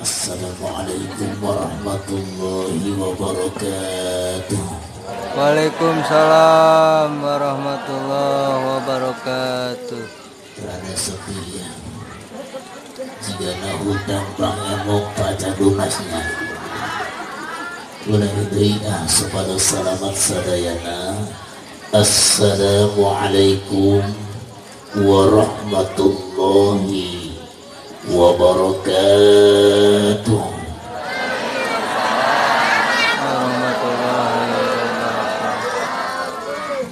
Assalamualaikum warahmatullahi wabarakatuh. Waalaikumsalam warahmatullahi wabarakatuh. Rada sepi ya. Jika hutang bank emok pacar lunasnya. Ulah deui ah supados salamat sadayana. Assalamualaikum warahmatullahi wabarakatuh. Warahmatullahi wabarakatuh.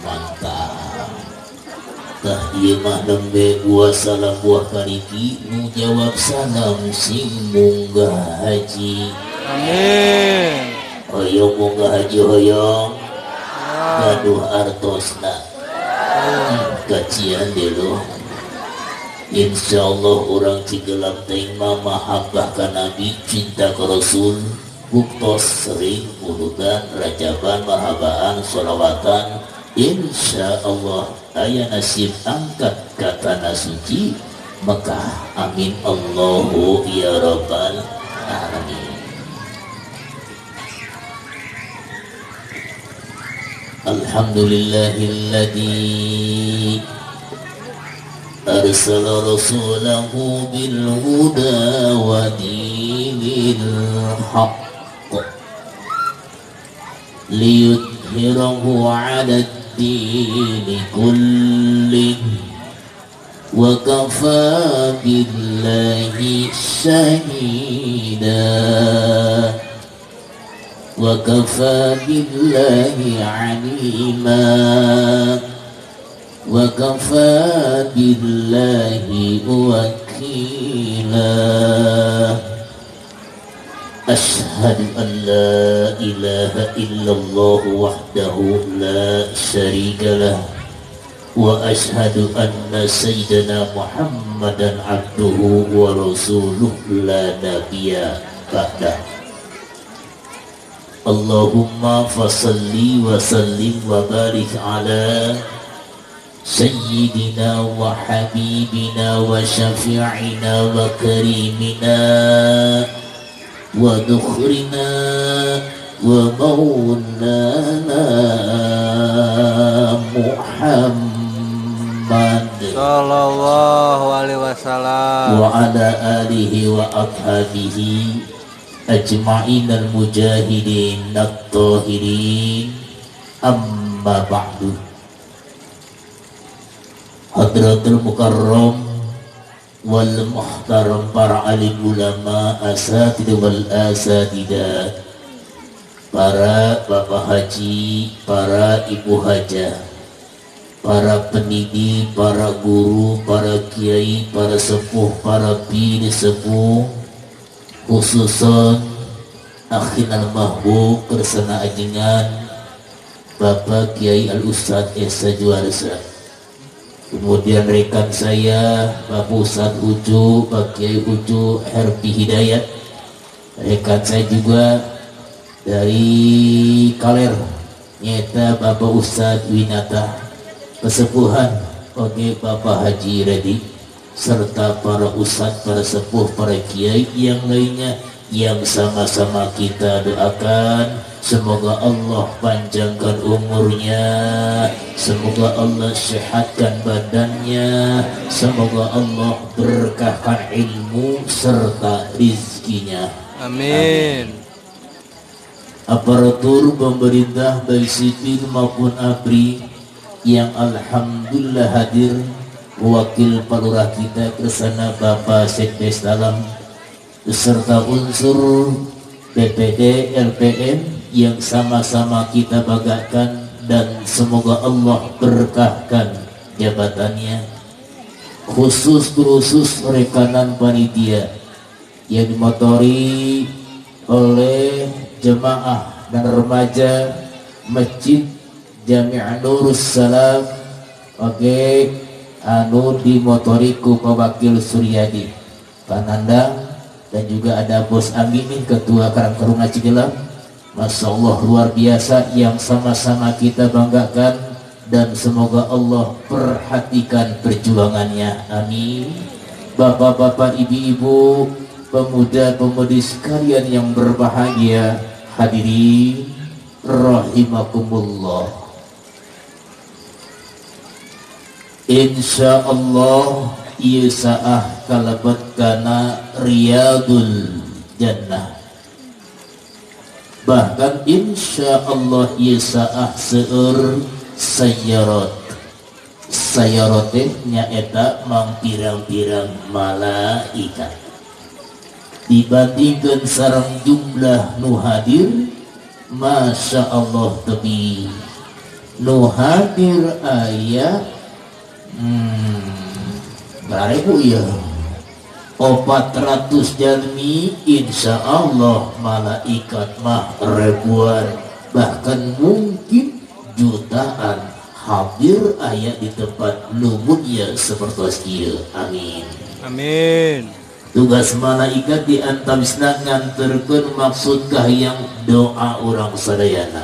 Mantap. Tah ieu mah nembe buah salam buah kaliki nu jawab salam sing munggah haji. Amin. Hoyong munggah haji hoyong. Gaduh artosna. Kajian dulu. Insyaallah orang Cigelam teh mah mahabbah ka Nabi, cinta ka Rasul, buktos sering muludan, rajaban, marhabaan, sholawatan. Insyaallah aya nasib angkat ka tanah suci Mekah. Amin Allahu ya rabbal alamin. Alhamdulillahilladzi أرسل رسوله بالهدى ودين الحق ليظهره على الدين كله وكفى بالله شهيدا وكفى بالله عليما وكفى بالله وكيلا. أشهد أن لا إله إلا الله وحده لا شريك له وأشهد أن سيدنا محمدا عبده ورسوله لا نبي بعده. اللهم فصل وسلم وبارك على سيدنا وحبيبنا وشفيعنا وكريمنا وذخرنا ومولانا محمد صلى الله عليه وسلم وعلى آله وأصحابه أجمعين المجاهدين الطاهرين. أما بعد. Hadratul Mukarram wal Muhtaram, para alim ulama, asatidz wal asatidah, para bapak haji, para ibu hajah, para pendidik, para guru, para kiai, para sepuh, para pir sepuh, khususon akhinal mahbub kersana ajengan Bapak Kiai Al Ustadz Esa Juarsa. Kemudian rekan saya Bapak Ustadz Ucu, Pak Kiai Ucu Herpi Hidayat. Rekan saya juga dari Kaler, nyata Bapak Ustadz Winata. Kesepuhan oke Bapak Haji Redi, serta para ustadz, para sepuh, para kiai yang lainnya yang sama-sama kita doakan. Semoga Allah panjangkan umurnya, semoga Allah sehatkan badannya, semoga Allah berkahkan ilmu serta rizkinya. Amin. Aparatur pemerintah baik sipil maupun ABRI yang alhamdulillah hadir, wakil palurah kita kersana Bapak Sekdes Dalam beserta unsur BPD LPM yang sama-sama kita banggakan dan semoga Allah berkahkan jabatannya. Khusus rekanan panitia yang dimotori oleh jemaah dan remaja Masjid Jami' Nurus Salam, oke, anu dimotori ku Pak Wakil Suryadi Panandang, dan juga ada Bos Anggi nih, Ketua Karang Taruna Cigelam. Masya Allah luar biasa yang sama-sama kita banggakan dan semoga Allah perhatikan perjuangannya. Amin. Bapak-bapak, ibu-ibu, pemuda-pemudi sekalian yang berbahagia, hadirin rahimakumullah. Insyaallah ieu saah kalebet kana riyadul jannah. Bahkan insyaallah ieu saah seueur sayyarat. Sayyarat teh nyaeta mangpirang-pirang malaikat. Dibandingkan sareng jumlah nu hadir, masya Allah tebi nu hadir aya berapa ya 400 jalmi, insya Allah malaikat mah ribuan bahkan mungkin jutaan hadir aya di tempat lumutnya seperti ieu. Amin. Amin. Tugas malaikat di antawisna nganterkeun maksud kahayang doa urang sadayana.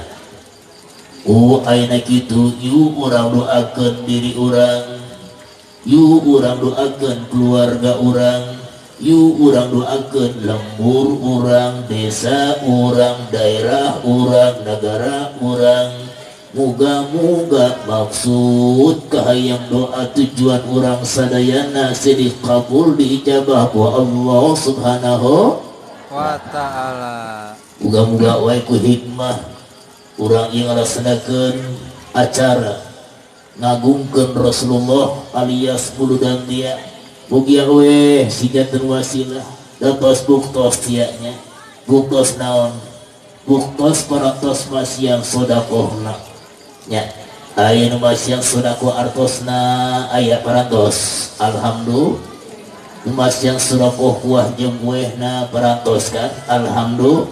Oh ayeuna kitu yu urang doakeun diri urang, yu urang doakeun keluarga urang, yu urang doakeun lembur urang, desa urang, daerah urang, negara urang. Muga-muga maksud kahayang doa tujuan urang sadayana sedih kabul diijabah ku Allah Subhanahu wa ta'ala. Muga-muga wae ku hikmah urang ieu ngalaksanakeun acara ngagungkeun Rasulullah alias muludan dia. Mugia we siga wasilah datos buktos nya. Buktos naon? Buktos parantos masiang sodakohna. Nya, aya nu masiang sodakoh artosna aya parantos. Alhamdulillah. Nu masiang sodakoh kuah jeung kuehna parantos kan? Alhamdulillah.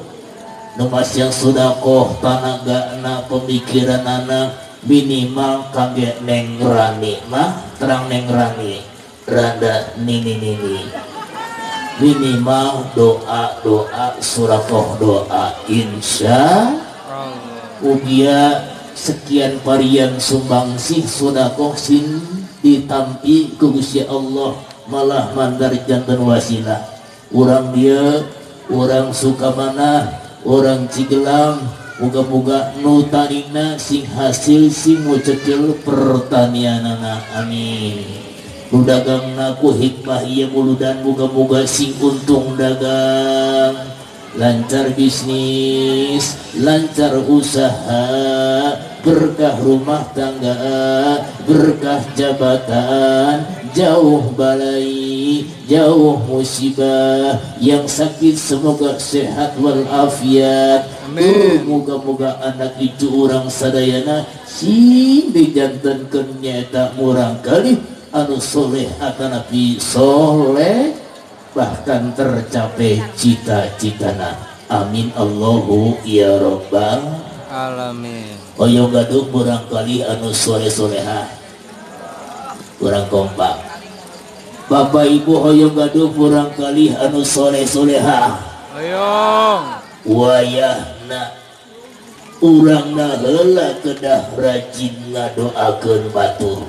Nu masiang sodakoh tanagana pemikiranana minimal kangge Neng Rani mah terang Neng Rani randa nini nini minimal doa doa surakoh doa insya Allah. Ugia sekian varian sumbangsih sodakoh sin ditampi ku Gusti Allah malah mandar janten wasilah. Urang dia urang Sukamana urang Cigelang muga-muga nu tanina sing hasil sing mucekil pertanianana. Amin. Nu dagangna ku hikmah ieu muludan muga-muga sing untung dagang, lancar bisnis, lancar usaha, berkah rumah tangga, berkah jabatan, jauh balai, jauh musibah, yang sakit semoga sehat walafiat. Amin. Moga-moga anak itu urang sadayana sing dijantenkeun nyaeta murang kalih anu soleh atanapi soleh bahkan tercapai cita-citana. Amin Allahu ya rabbal alamin. Hoyong gaduh murang kalih anu soleh-soleha, kurang kompak. Bapak Ibu hoyong gaduh murang kalih anu soleh-soleha. Hoyong. Wayahna urangna heula kedah rajin ngadoakeun batur.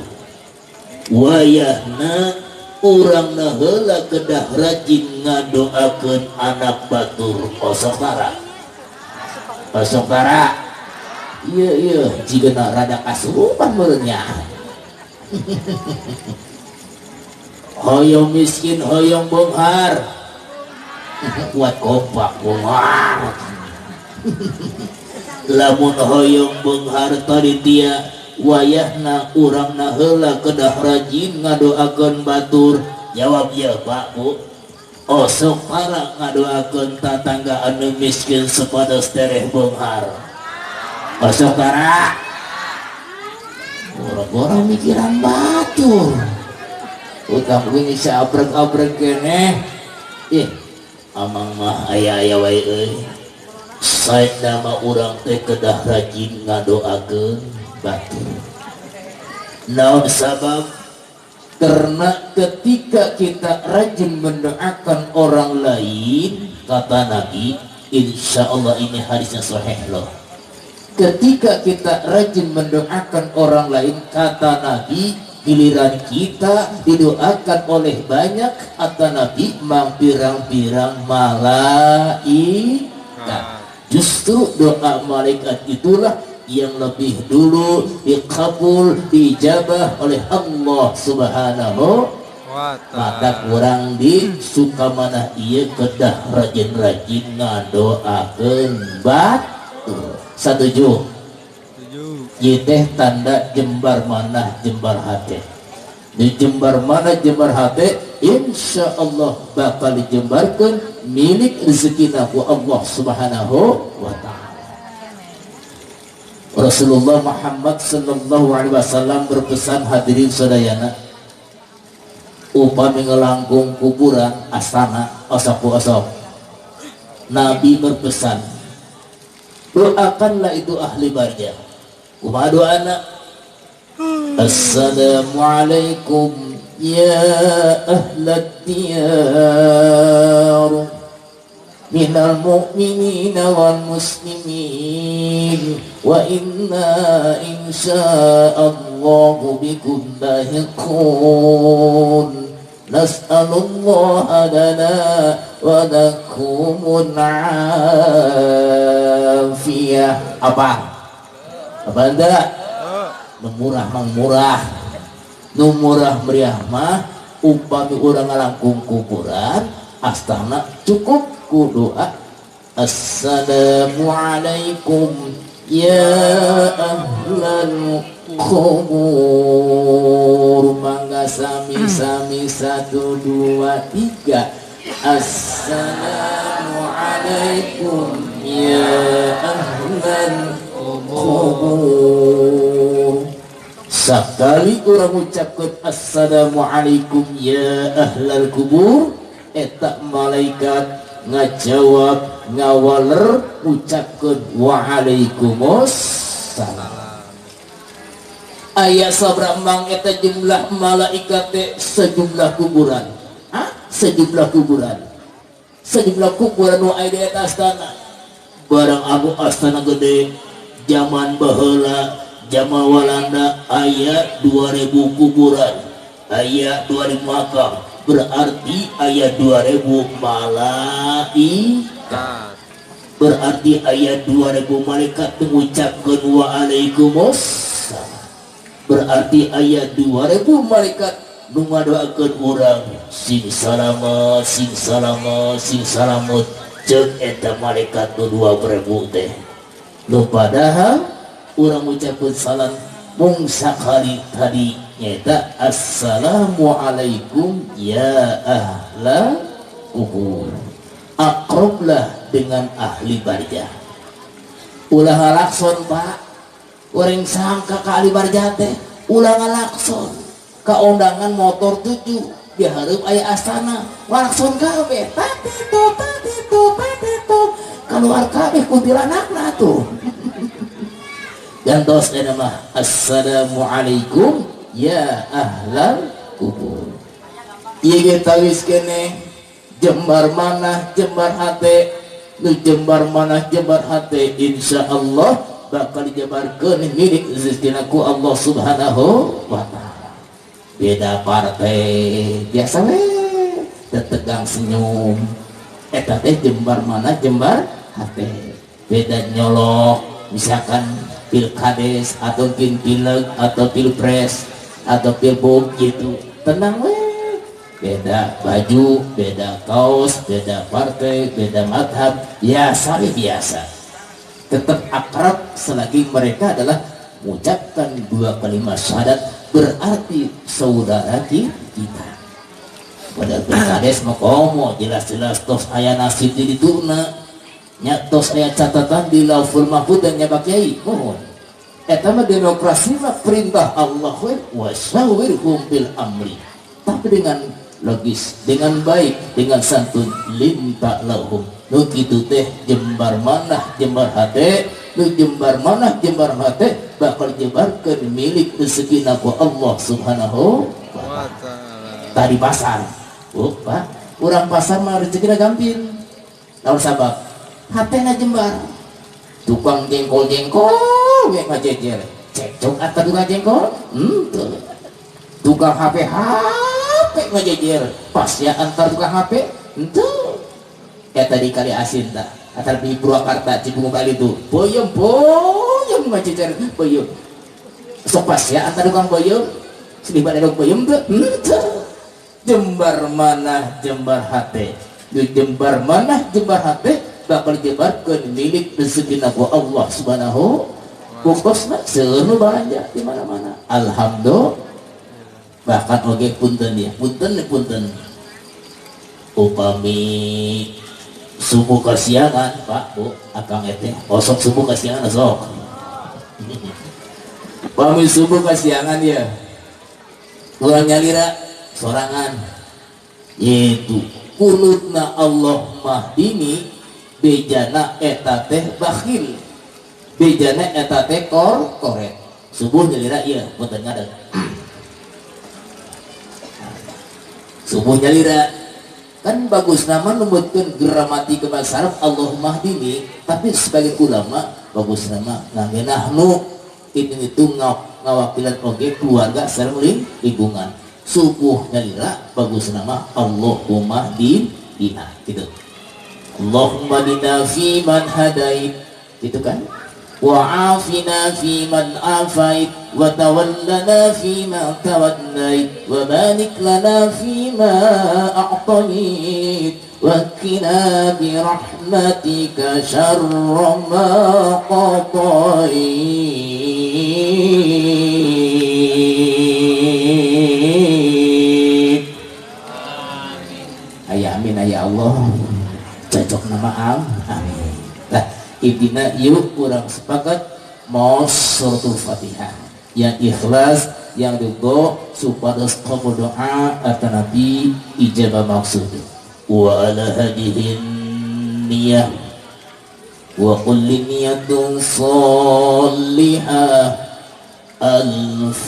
Wayahna urangna heula kedah rajin ngadoakeun anak batur. Osok tara. Osok tara. Iya iya jigana rada kasurupan meureunnya. Hoyong miskin hoyong beunghar. Kuat kompak beunghar. Lamun hoyong beunghar tadi tia wayahna urangna heula kedah rajin ngadoakeun batur. Jawab ya Pak Bu. Osok para ngadoakeun tatangga anu miskin supados tereh beunghar. Osok para. Orang-orang mikiran batur. Utang wingi sabrek-abrek keneh. Ih, amang mah aya-aya wae euy. Saena mah urang teh kedah rajin ngadoakeun batur. Naon sabab? Karena ketika kita rajin mendoakan orang lain, kata Nabi, insya Allah ini hadisnya sahih loh. Ketika kita rajin mendoakan orang lain, kata Nabi, Giliran kita didoakan oleh banyak atau nabi mang pirang-pirang malaikat. Justru doa malaikat itulah yang lebih dulu dikabul, dijabah oleh Allah Subhanahu wa maka ta'ala. Kurang di Sukamanah ieu kedah rajin-rajin ngadoakeun batur. Satuju? Setuju. Ieu teh tanda jembar manah jembar hate. Di jembar mana jembar hate, insya Allah bakal dijembarkan milik rezeki ku Allah Subhanahu wa ta'ala. Rasulullah Muhammad sallallahu alaihi wasallam berpesan, hadirin sadayana, upami ngelangkung kuburan astana osok ku osok, Nabi berpesan, doakanlah itu ahli barjah. Kumaha doana? Assalamualaikum ya ahlad diyar minal mu'minina wal muslimin wa inna insyaallahu bikum lahiqun nas'alullaha lana wa lakumul afiyah. Apa? Apa anda? Nu murah mang murah, nu murah meriah mah upami urang ngalangkung kuburan astana cukup ku doa assalamualaikum ya ahlal kubur. Mangga sami-sami 1 2 3. Assalamualaikum ya ahlal kubur. Sekali urang ucapkeun assalamualaikum ya ahlal kubur, eta malaikat ngajawab ngawaler ucapkeun waalaikumsalam. Aya sabra mang eta jumlah malaikat teh sejumlah kuburan. Hah? Sejumlah kuburan. Sejumlah kuburan nu aya di eta astana. Barang anu astana gede zaman baheula, zaman Walanda aya 2000 kuburan, aya 2000 makam, berarti aya 2000 malaikat. Berarti aya 2000 malaikat mengucapkeun waalaikumsalam. Berarti aya 2000 malaikat nu ngadoakeun urang sing salamet, sing salamet, sing salamet ceuk eta malaikat nu 2000 teh. Nu padahal urang ucapkeun salam mung sakali tadi nyaeta assalamualaikum ya ahla kubur. Akrablah dengan ahli barjah. Ulah ngalakson Pak, urang sangka ka ahli barjah teh ulah ngalakson. Ka undangan motor 7 dihareup aya astana, ngalakson kabeh tatito tatito tatito keluar kabeh kuntilanakna tuh. Gantos eta mah assalamualaikum ya ahlal kubur. Ieu ge tawis keneh jembar manah jembar hate, nu jembar manah jembar hate insyaallah bakal dijabarkeun milik rezekina ku Allah Subhanahu wa ta'ala. Beda partai biasa we tetegang senyum, eta teh jembar manah jembar hate. Beda nyolok misalkan pilkades atau mungkin pileg atau pilpres atau pilbub gitu, tenang we. Beda baju, beda kaos, beda partai, beda madhab, biasa biasa. Tetap akrab selagi mereka adalah mengucapkan 2 kalimat syahadat, berarti saudara kita. Pada pilkades mah komo jelas-jelas tos aya nasib di dituna, nya tos aya catatan di Lauhul Mahfuz dan nya Pak Kiai. Mohon. Eta mah demokrasi mah perintah Allah we wasyawirhum bil amri. Tapi dengan logis, dengan baik, dengan santun, linta lahum. Nu kitu teh jembar manah jembar hate, nu jembar manah jembar hate bakal jebarkeun milik rezekina ku Allah Subhanahu wa ta'ala. Tadi pasar. Oh, Pak, urang pasar mah rezekina gampil. Lamun sabab hatena jembar. Tukang jengkol-jengkol we ngajejer. Cekcok atuh tukang jengkol? Henteu. Tukang HP HP ngajejer pas ya antar tukang HP henteu. Ya tadi kali asin tah antar di Purwakarta Cibungu kali itu boyem boyem ngajejer boyem. Sok pas ya antar tukang boyem sedih pada dok boyem teu henteu. Jembar mana jembar hate. Jembar mana jembar hate bakal jebarkeun milik rezekina ku Allah Subhanahu buktosna seueur nu balanja di mana-mana. Alhamdulillah. Bahkan oge punten ya, punten punten. Upami subuh kasiangan, Pak, Bu, akang eteh, osok subuh kasiangan osok. Upami subuh kasiangan ya. Urang nyalira sorangan. Yaitu kunutna Allah mahdini bejana eta teh bakhil. Bejana eta teh korkoret. Subuh nyalira ieu punten ngadeg. Subuh nyalira kan bagus nama numutkeun gramatika bahasa Arab Allahumma hdini, tapi sebagai ulama bagus nama ngangge nahnu itu ngawakilan oge keluarga sareng lingkungan. Subuh nyalira bagus nama Allahumma hdina gitu. Allahumma dina fi man hadait gitu kan, wa afina fi man afait wa tawallana fi ma tawallait wa barik lana fi ma a'tait wa qina bi rahmatika syarra ma qadait. Amin. Ayah amin ya Allah. Cocok nama amin. Nah, intina yuk kurang sepakat mau suratul Fatihah yang ikhlas, yang ridho supados qabul doa atau nabi ijabah maksud. Wa ala hadihin niyah wa kulli niyatun sholihah. Al-Fatihah.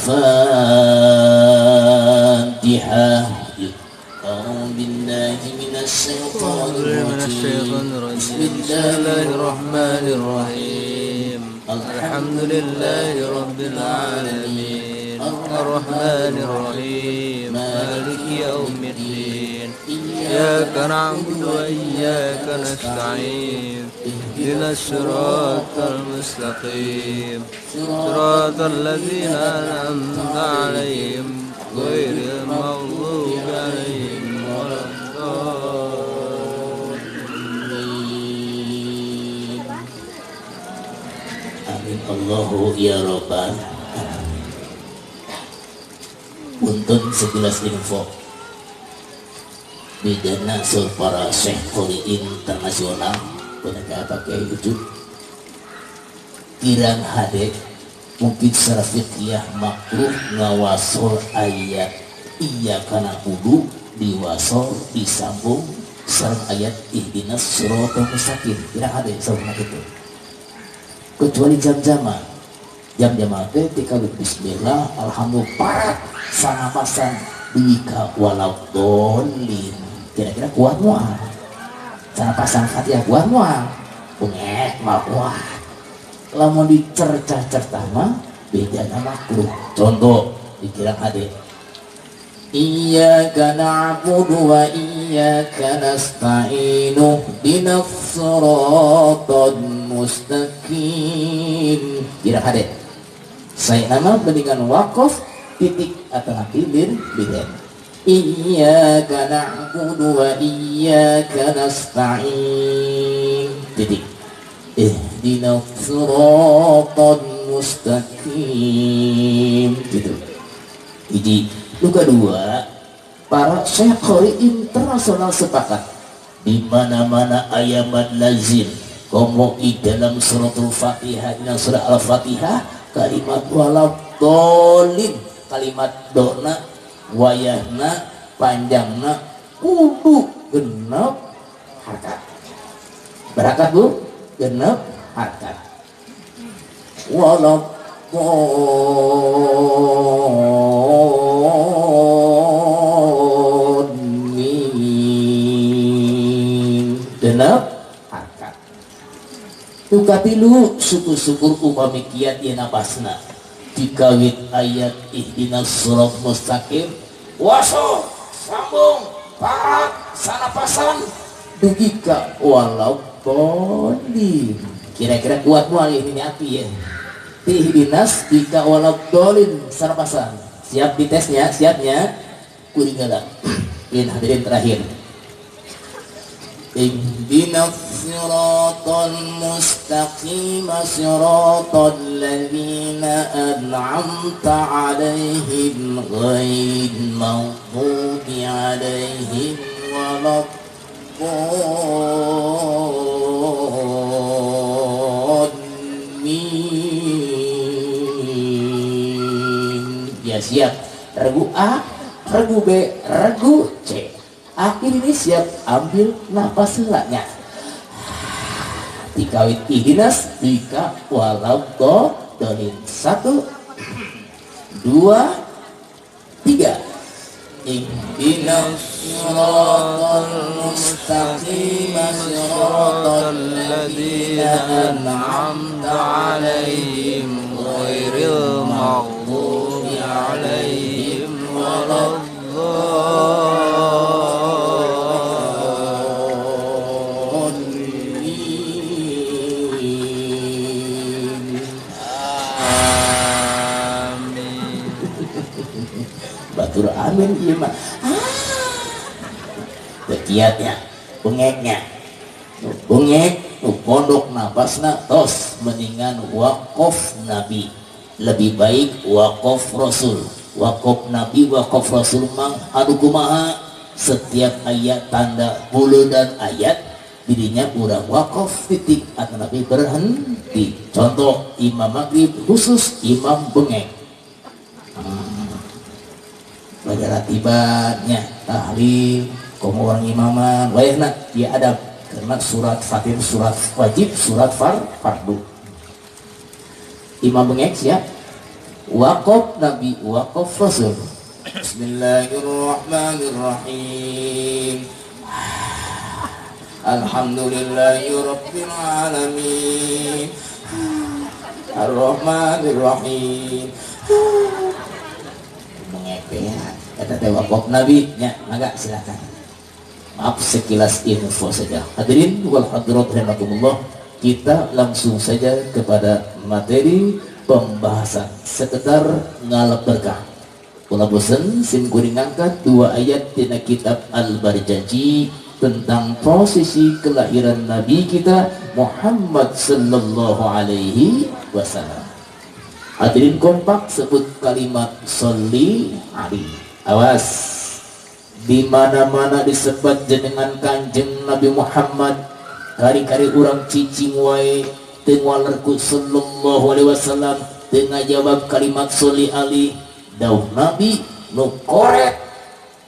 A'udzu billahi minasy syaithanir rajim. Bismillahirrahmanirrahim. Alhamdulillahi rabbil alamin. Arrahmanir rahim. Maliki yaumiddin. Iyyaka na'budu wa iyyaka nasta'in. Ihdinas siratal mustaqim. Siratal ladzina an'amta 'alaihim ghairil maghdubi 'alaihim waladdallin. Amin Allahu ya rabbal alamin. Punten sekilas info bidana sur para syekh qori internasional punaka pakai YouTube kirang hadek mungkin secara fikih makruh ngawasol ayat iya kana kudu diwasol disambung sareng ayat ihdinas siratal mustaqim kirang hade sareng kitu kecuali jam-jama jam-jama teh tika bismillah alhamdulillah parat sanapasan bika walau dolin kira-kira kuat moal sanapasan Fatihah kuat moal bengek mal kuat lamun dicercah-cercah mah bedana makruh. Contoh dikira ade iyyaka na'budu wa iyyaka nasta'in ihdinas siratal mustaqim. Kira ade saya nama mendingan wakaf titik atau nabi bin iyyaka na'budu wa iyyaka nasta'in titik ihdinas siratal mustaqim gitu. Jadi luka dua para syekh qori internasional sepakat di mana-mana ayat lazim komo di dalam suratul Fatihah dan surah Al-Fatihah kalimat waladhdallin kalimat dona wayahna panjangna kudu genep harkat. Berakat Bu genep harkat. Waladhdallin genep harkat. Tukatilu syukur-syukur upami kiat ieu napasna. Dikawit ayat ihdinas siratal mustaqim waso sambung parat sanapasan dugi ka waladhdallin. Kira-kira kuat moal ini api ya. Ihdinas dika waladhdallin sanapasan. Siap ditesnya, siapnya kuring heula. Ini hadirin terakhir. Ihdinas siratal mustaqim siratal ladzina an'amta 'alaihim ghairil maghdubi 'alaihim waladdallin. Ya siap. Regu A, regu B, regu C. Akhir ini siap ambil napas helanya. Dikawit ihdinas dika waladhdallin. 1 2 3. Ihdinas siratal mustaqim siratal ladzina an'amta 'alaihim ghairil maghdubi 'alaihim waladdallin. Batur amin ieu mah. Tekiatnya, bengeknya. Bengek nu pondok napasna tos mendingan waqaf Nabi. Lebih baik waqaf Rasul. Waqaf Nabi, waqaf Rasul mang anu kumaha setiap ayat tanda bulu dan ayat dirinya urang waqaf titik atau Nabi berhenti. Contoh imam maghrib khusus imam bengek. Pada ratibannya tahlil komo orang imaman wayahna dia adab karena surat fatir surat wajib surat fardu. Imam bengek siap waqaf Nabi waqaf Rasul. Bismillahirrahmanirrahim. Alhamdulillahi rabbil alamin. Arrahmanirrahim. Bengek ya kata teh waqaf Nabi nya mangga silakan. Maaf sekilas info saja. Hadirin wal hadirat rahimakumullah, kita langsung saja kepada materi pembahasan sekedar ngalap berkah. Ulah bosen sim kuring ngangkat 2 ayat tina kitab Al-Barjanji tentang prosesi kelahiran Nabi kita Muhammad sallallahu alaihi wasallam. Hadirin kompak sebut kalimat sholli alaihi. Awas, di mana-mana disebut jenengan Kanjeng Nabi Muhammad, kari-kari urang cicing wae teu ngalerku sallallahu alaihi wasallam teu ngajawab kalimat sholli alaihi. Dauh Nabi nu koret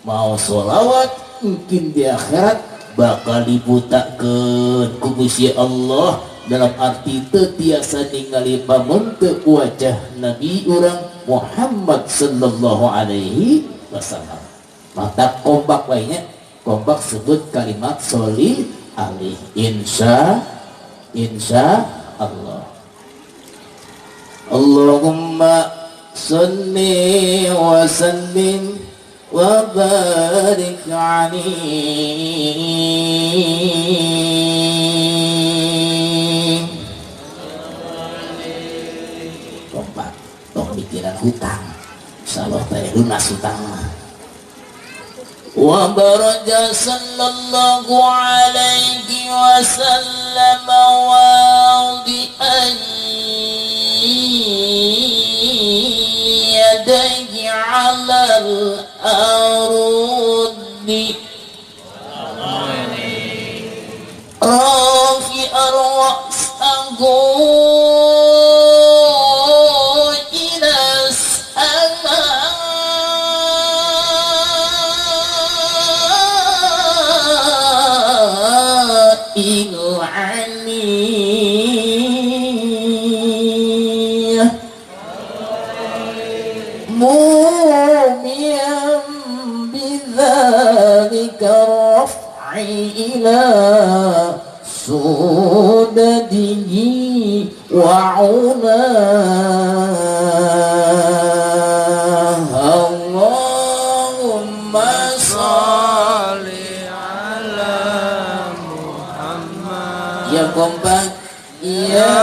mau sholawat mungkin di akhirat bakal dibutakeun ku Gusti Allah dalam arti teu tiasa ningali pamunte wajah Nabi urang Muhammad sallallahu alaihi wasallam. Mata kompak lainnya, kompak sebut kalimat sholli alaihi. Insya Allah. Allahumma sholli wa sallim wa barik alaihi. Kompak, tong mikiran hutang. Insyaallah teh lunas hutang mah. Wa baraja sallallahu alaihi wasallam wadi'an yadayhi 'ala al-ardi rafi'an ra'sahu ila as-sama' al-aliyah mumiyan bidzalika raf'i ila sudadihi wa 'ulah. Yang keempat, ya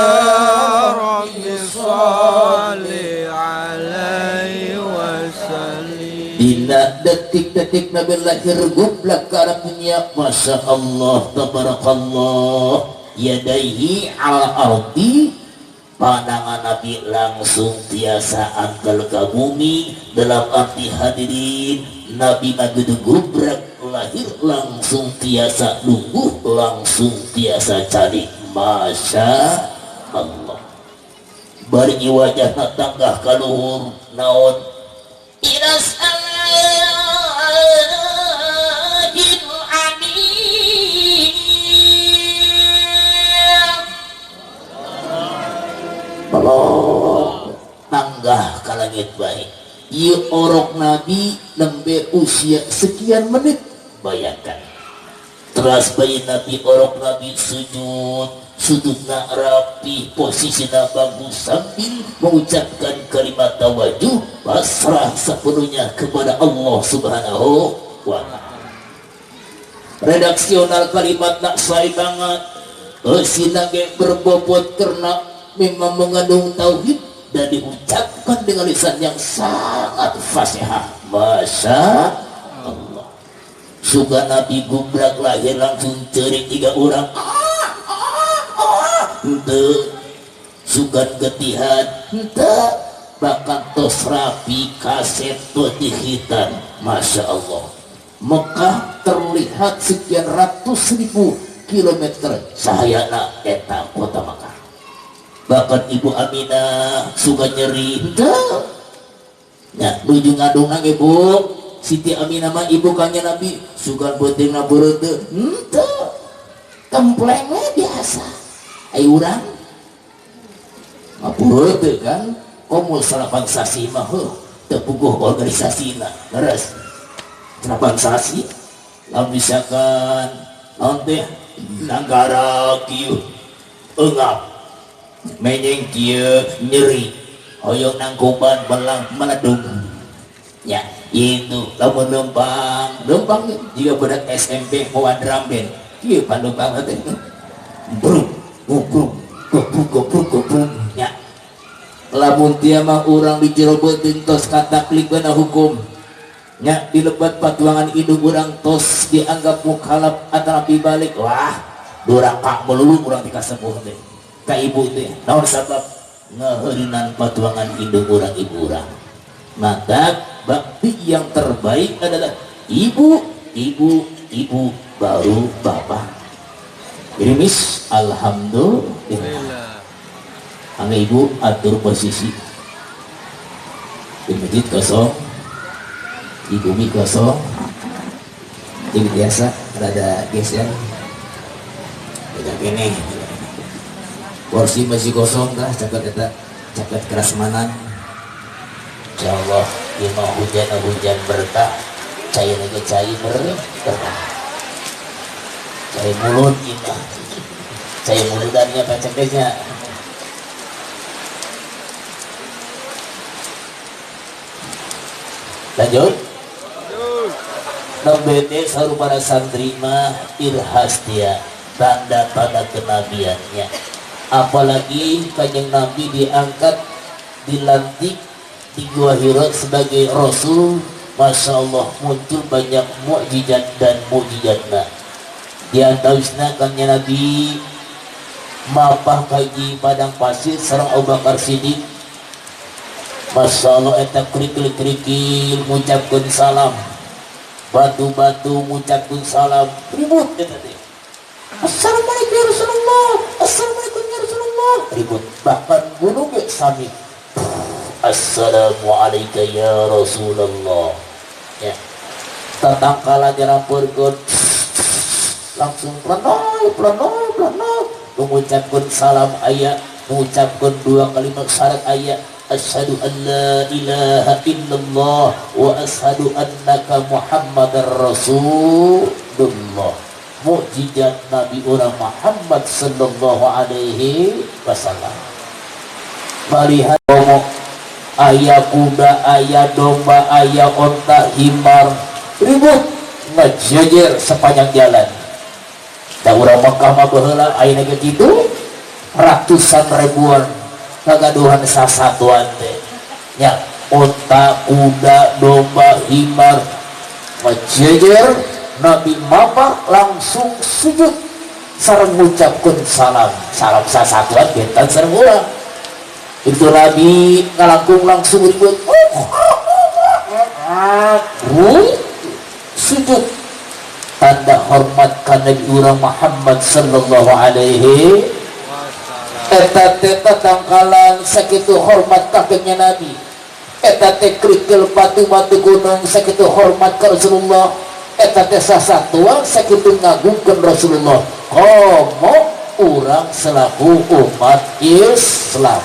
Rabbi sholli alaihi wasallim. Dina detik-detik Nabi lahir gublak ke arah dunia, Masya Allah, tabarakallah, yadaihi ala ardi, pandangan Nabi langsung tiasa antal ke bumi. Dalam arti hadirin, Nabi begitu gubrak lahir langsung tiasa lungguh, langsung tiasa cari. Masya Allah. Bari wajahna tanggah kaluhur naon ilas tanggah ka langit baik. Ieu orok Nabi nembe usia sekian menit, bayangkan. Teras bayi Nabi orok Nabi sujud, sujudna rapi, posisinya bagus sambil mengucapkan kalimat tawajuh pasrah sepenuhnya kepada Allah Subhanahu wa Ta'ala. Redaksional kalimat nak say banget. Eusina ge berbobot karena memang mengandung tauhid dan diucapkan dengan lisan yang sangat fasihah. Masya Allah. Suka Nabi gubrak lahir langsung cerik 3 orang. Henteu. Sugan getihan henteu, bahkan tos rapi kaset tos dihitan. Masya Allah. Mekah terlihat sekian ratus ribu kilometer sahayana eta kota Mekah. Bahkan Ibu Aminah suka nyeri henteu. Nya nuju ngadongna ge Bu Siti Aminah mah ibu kanya Nabi sugan beuteungna beureuteuh henteu. Templeng we biasa. Ai urang mah beureuteuh kan komo salapan sasi mah heuh teu puguh organisasina leres. Salapan sasi lamun misalkan naon teh nanggara kieu eungap menyeng kieu nyeri hoyong nangkuban belang meledung ya itu lamun lempang lempang jika budak SMP mawa drum band kieu pan lempang teh bruk gobruk gobruk gobruk gobruk ya lamun tia mah urang di jero beuteung tos kataklik bana hukum nya dilebat patuangan indung urang tos dianggap mukhalaf atanapi balik wah duraka melulu urang dikasepuh teh ka ibu teh naon sabab ngeheurinan patuangan indung urang ibu urang. Maka bakti yang terbaik adalah ibu, ibu, ibu, baru bapak. Irimis, alhamdulillah. Angga ibu atur posisi di masjid kosong, di bumi kosong, jadi biasa rada geser. Beda gini, kursi masih kosong dah, caket eta, caket kerasmanan. Insyaallah lima hujan hujan berkah, cair lagi cair berkah, cair mulut kita, cair mulutannya paceknya. Lanjut. Nembe saru para santri mah irhastia tanda-tanda kenabiannya. Apalagi Kanjeng Nabi diangkat, dilantik di Gua Hira sebagai Rasul, Masya Allah muncul banyak mukjizat dan mukjizatna. Di antawisna Kanjeng Nabi mapah kaji padang pasir sareng Abu Bakar Siddiq. Masya Allah eta kerikil-kerikil ngucapkeun salam, batu-batu ngucapkeun salam, ribut eta teh. Assalamualaikum ya Rasulullah, assalamualaikum ya Rasulullah, ribut. Bahkan gunung ge sami. Assalamualaikum ya Rasulullah. Ya. Tatangkala dirampurkeun langsung plenoy plenoy plenoy mengucapkeun salam aya, mengucapkeun dua kalimat syahadat aya, asyhadu an la ilaha illallah wa asyhadu annaka Muhammadar Rasulullah. Mukjizat Nabi orang Muhammad sallallahu alaihi wasallam. Melihat ngomong ayah kuda, ayah domba, ayah onta, himar, ribut ngejejer sepanjang jalan. Da urang Mekah mah baheula ayeuna ge kitu ratusan ribuan kagaduhan sasatuan teh nya unta, kuda, domba, himar majejer Nabi mapah langsung sujud sareng ngucapkeun salam salam sasatuan benten sareng urang itu Nabi ngalangkung langsung ribut sujud tanda hormat ka Nabi urang Muhammad sallallahu alaihi eta teh tatangkalan sakitu hormat kakeknya Nabi eta teh kerikil batu-batu gunung sakitu hormat ka Rasulullah eta teh sasatuan sakitu ngagungkeun Rasulullah komo urang selaku umat Islam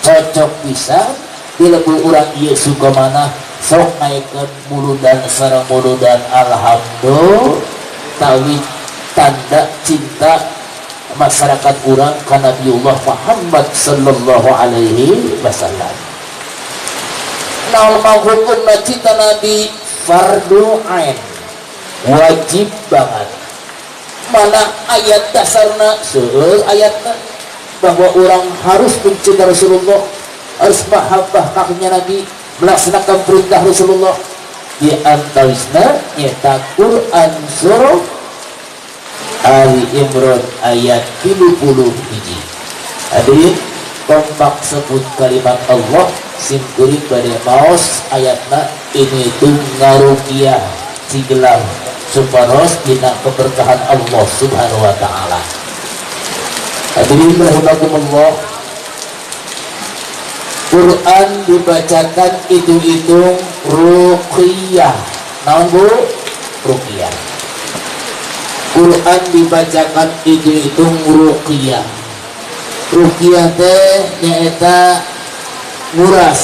cocok pisan dilebur urang ieu sukamana sok naikkeun muludan sareng muludan alhamdulillah tawi tanda cinta masyarakat urang ka Nabiullah Muhammad sallallahu alaihi wasallam. Naon hukumna cinta Nabi fardu ain wajib banget. Mana ayat dasarna seueur ayatna bahwa orang harus mencinta Rasulullah, harus mahabbah kakinya Nabi, melaksanakan perintah Rasulullah. Di antawisna nyata Quran surah Ali Imran ayat 31. Hadirin kompak sebut kalimat Allah simkuring bade maos ayatna ini itu ngarukiah cigelam suparos dina keberkahan Allah Subhanahu wa taala. Hadirin rahimakumullah, Quran dibacakan hitung-hitung ruqyah. Naon Bu? Ruqyah. Quran dibacakan hitung-hitung ruqyah. Ruqyah teh nyaeta nguras.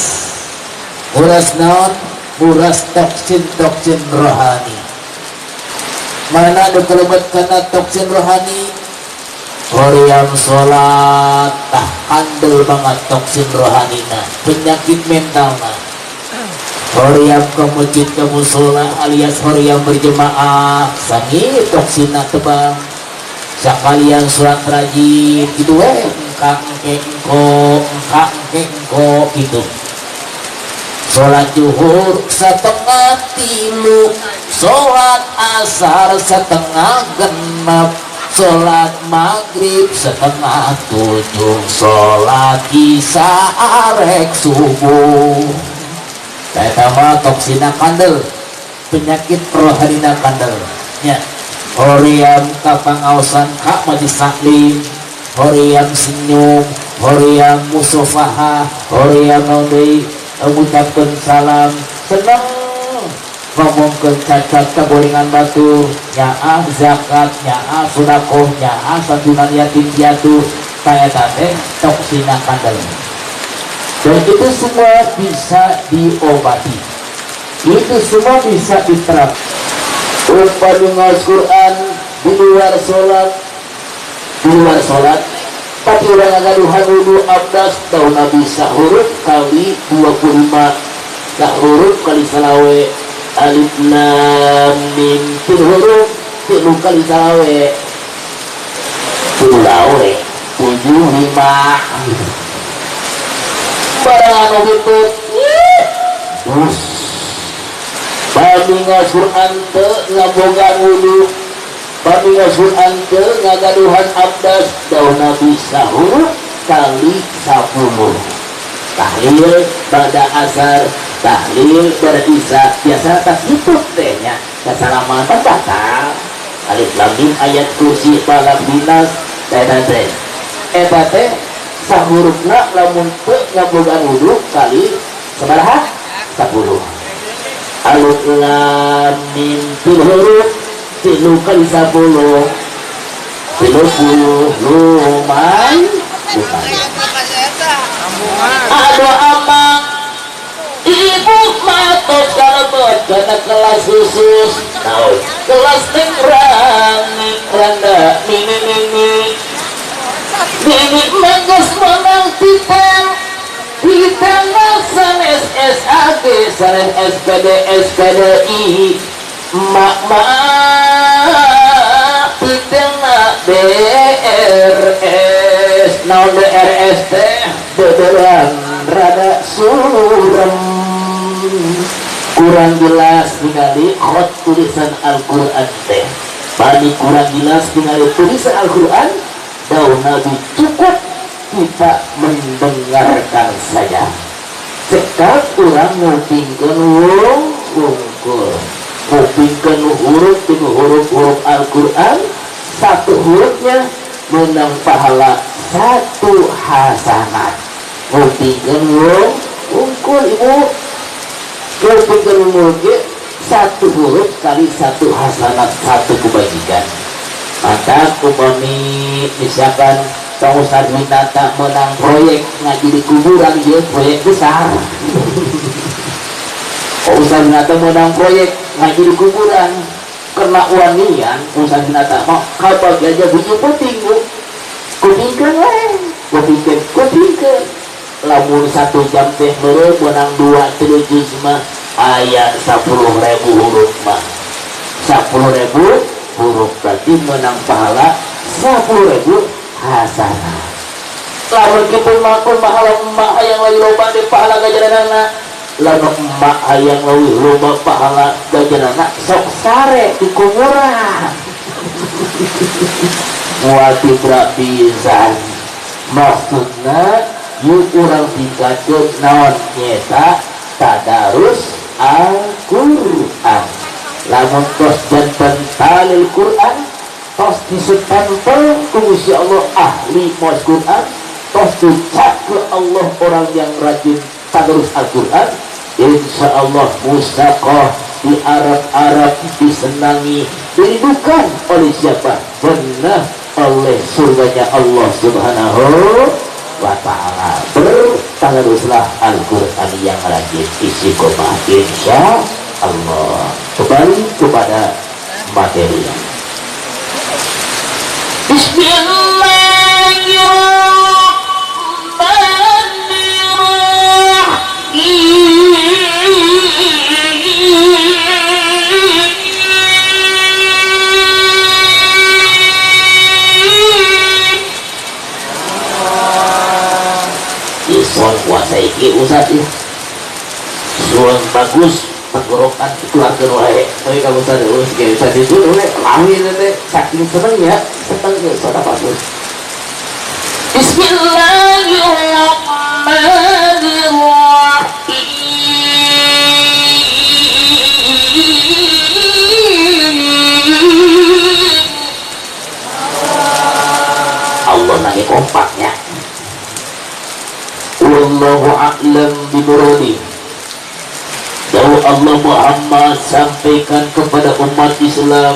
Nguras naon? Nguras toksin-toksin rohani. Mana nu kalebet kana toksin rohani? Hoream sholat tah kandel banget toksin rohanina, penyakit mentalna. Hoream ke masjid ke musola alias hoream berjemaah sangi toksina tebang. Sakalian sholat rajin gitu we engkang engko engkang engko gitu. Sholat zuhur 2:30, sholat asar 5:30, sholat maghrib 6:30, sholat isya arek subuh. Eta mah toksina kandel, penyakit rohanina kandel nya. Hoream ka pangaosan ka majelis taklim, hoream senyum, hoream musofaha, hoream naon deui, ngucapkeun salam, seneng ngomongkeun cacat kagorengan batur, nyaah zakat, nyaah sedekah, nyaah santunan yatim piatu, eta teh toksina kandel. Dan itu semua bisa diobati, itu semua bisa diterapkan. Upami ngaos Quran di luar sholat, di luar sholat, tapi urang ngagaduhan wudu abdas, tahu Nabi sahuruf kali 25, sahuruf kali salawe, alif lam mim tilu huruf, tilu kali salawe, tilu lawe, 75. Barang anu kitu, terus bami ngaos Quran teu ngabogaan wudu, bami ngaos Quran teu ngagaduhan abdas, daun Nabi sahur kali 10. Tahlil pada asar, tahlil pada isya, biasa tas itu teh nya, kasalamatan batal. Alif lam mim ayat kursi falaq binas eta teh. Eta teh sahurupna lamun teu ngabogaan wudu kali sabaraha? 10. Alif lam mim tilu huruf tilu kali 10, 30 lumayan. Aduh amang ibu matos kalebet kana kelas khusus naon kelas ningkrang randa mini mini mini manggas menang titel titel sanes SAG sanes SPD SPDI mak mak titel Naon DRS teh beberan rada suram kurang jelas ningali khot tulisan Al-Qur'an teh. Bagi kurang jelas ningali tulisan Al-Qur'an, dawuh Nabi cukup kita mendengarkan saja. Cekap urang ngupingkeun wungkul. Ngupingkeun huruf tinu huruf-huruf Al-Qur'an, satu hurufnya menang pahala satu hasanat. Ngupingkeun wungkul ibu. Ngupingkeun wungkul ge satu huruf kali satu hasanat, satu kebajikan. Maka upami misalkan Pak Ustaz Winata menang proyek ngaji di kuburan, dia proyek besar. Pak Ustaz Winata menang proyek ngaji di kuburan, kena wanian Ustaz Winata mau kabagi aja biji penting bu, kupingkeun we, kupingkeun, kupingkeun. Lamun 1 jam teh meureun menang 2 3 juz mah aya 10.000 huruf mah. 10.000 huruf berarti menang pahala 10.000 hasanah. Lamun kitu mah pahala emak hayang leuwih loba di pahala gajaranana. Lamun emak hayang leuwih loba pahala gajaranana sok sare di kuburan. Moal tibra pisan. Maksudna yuk urang tingkatkeun naon nyeta tadarus Al-Qur'an. Lamun tos janten talil Qur'an, tos disempel ku Gusti Allah ahli maos Quran, tos dicap ke Allah orang yang rajin tadarus Al-Quran, insya Allah musaqah di Arab-Arab disenangi, dirindukan oleh siapa? Benar oleh surganya Allah Subhanahu wa Ta'ala. Bertadaruslah Al-Quran yang rajin istiqomah, insya Allah. Kembali kepada materi. Bismillahirrahmanirrahim. Ison kuasa iki Ustaz ya. Suan bagus tenggorokan keluarga wae. Tapi kalau Ustaz urus ge Ustaz itu we lahir teh saking senengnya, seneng ge suara bagus. Bismillahirrahmanirrahim. Allah nangis kompaknya. Wallahu a'lam bimuradi. Dawuh Allah Muhammad sampaikan kepada umat Islam,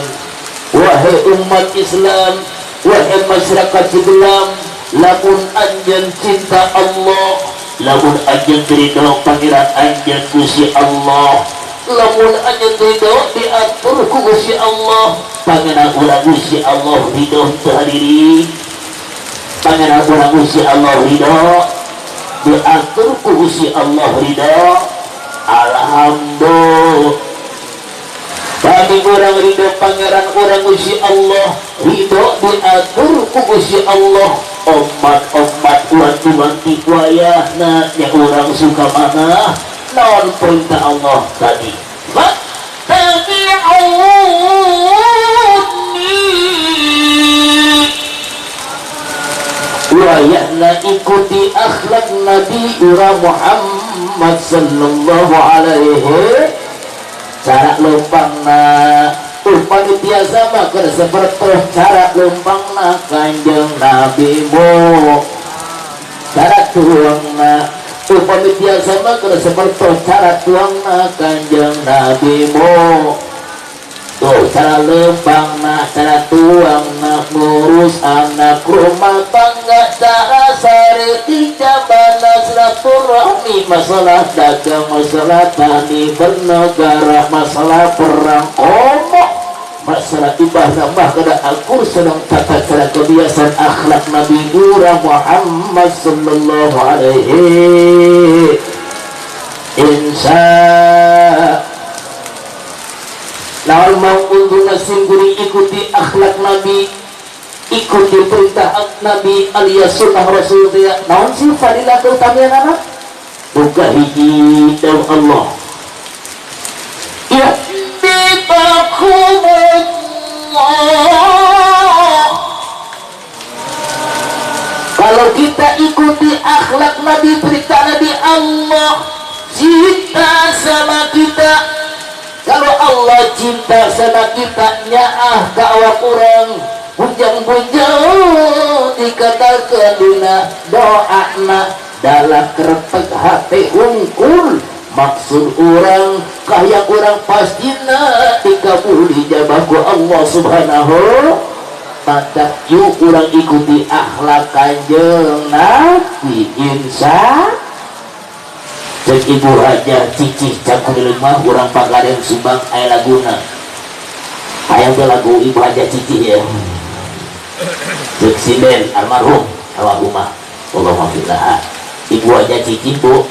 wahai umat Islam, wahai masyarakat Islam, lamun anjeun cinta Allah, lamun anjeun ridho pangeran anjeun Gusti Allah, lamun anjeun ridho diatur ku Gusti Allah, pangeran urang Gusti Allah ridho teu hadiri, pangeran urang Gusti Allah ridho diatur ku Gusti Allah ridho. Alhamdulillah. Bagi orang ridho pangeran orang Gusti Allah, ridho diatur ku Gusti Allah. Omat-omat wanti-wanti wayahna nya orang suka mana naon perintah Allah tadi. Fattabi'uni. Wayahna ikuti akhlak Nabi urang Muhammad sallallahu alaihi. Cara lempangna upami biasa mah keur sapertos cara lempangna Kanjeng Nabi mu. Cara tuangna upami biasa mah keur sapertos cara tuangna Kanjeng Nabi mu. Tuh cara lempangna, cara tuangna ngurus anak rumah tangga, cara sare di jabana silaturahmi, masalah dagang, masalah tani, bernegara, masalah perang, omok, masalah ibadah mah kada akur sedang tata cara kebiasaan akhlak Nabi Muhammad sallallahu alaihi. Insya lawan mau untungna sim kuring ikuti akhlak Nabi, Ikuti perintah Nabi alias sunnah Rasul teh. Naon sih fadilah keutamaanana? Buka hiji dawuh Allah. Yuhibbukumullah. Kalau kita ikuti akhlak Nabi, perintah Nabi, Allah cinta sama kita. Kalau Allah cinta sama kita, nyaah ka awak urang, bujang-bujang dikatakan dina doana dalam kerepek hati hungkul. Maksud orang kaya orang pastina dikabul dijabah ku Allah Subhanahu. Maka yuk urang ikuti akhlak Kanjeng Nabi insya. Cek Ibu Hajar Cicih Cangkurileng mah urang Pagaden Subang aya laguna. Aya teh lagu Ibu Hajar Cicih ya. Cek sinden almarhum almarhumah Allahumma fillah. Ibu Hajar Cicih bu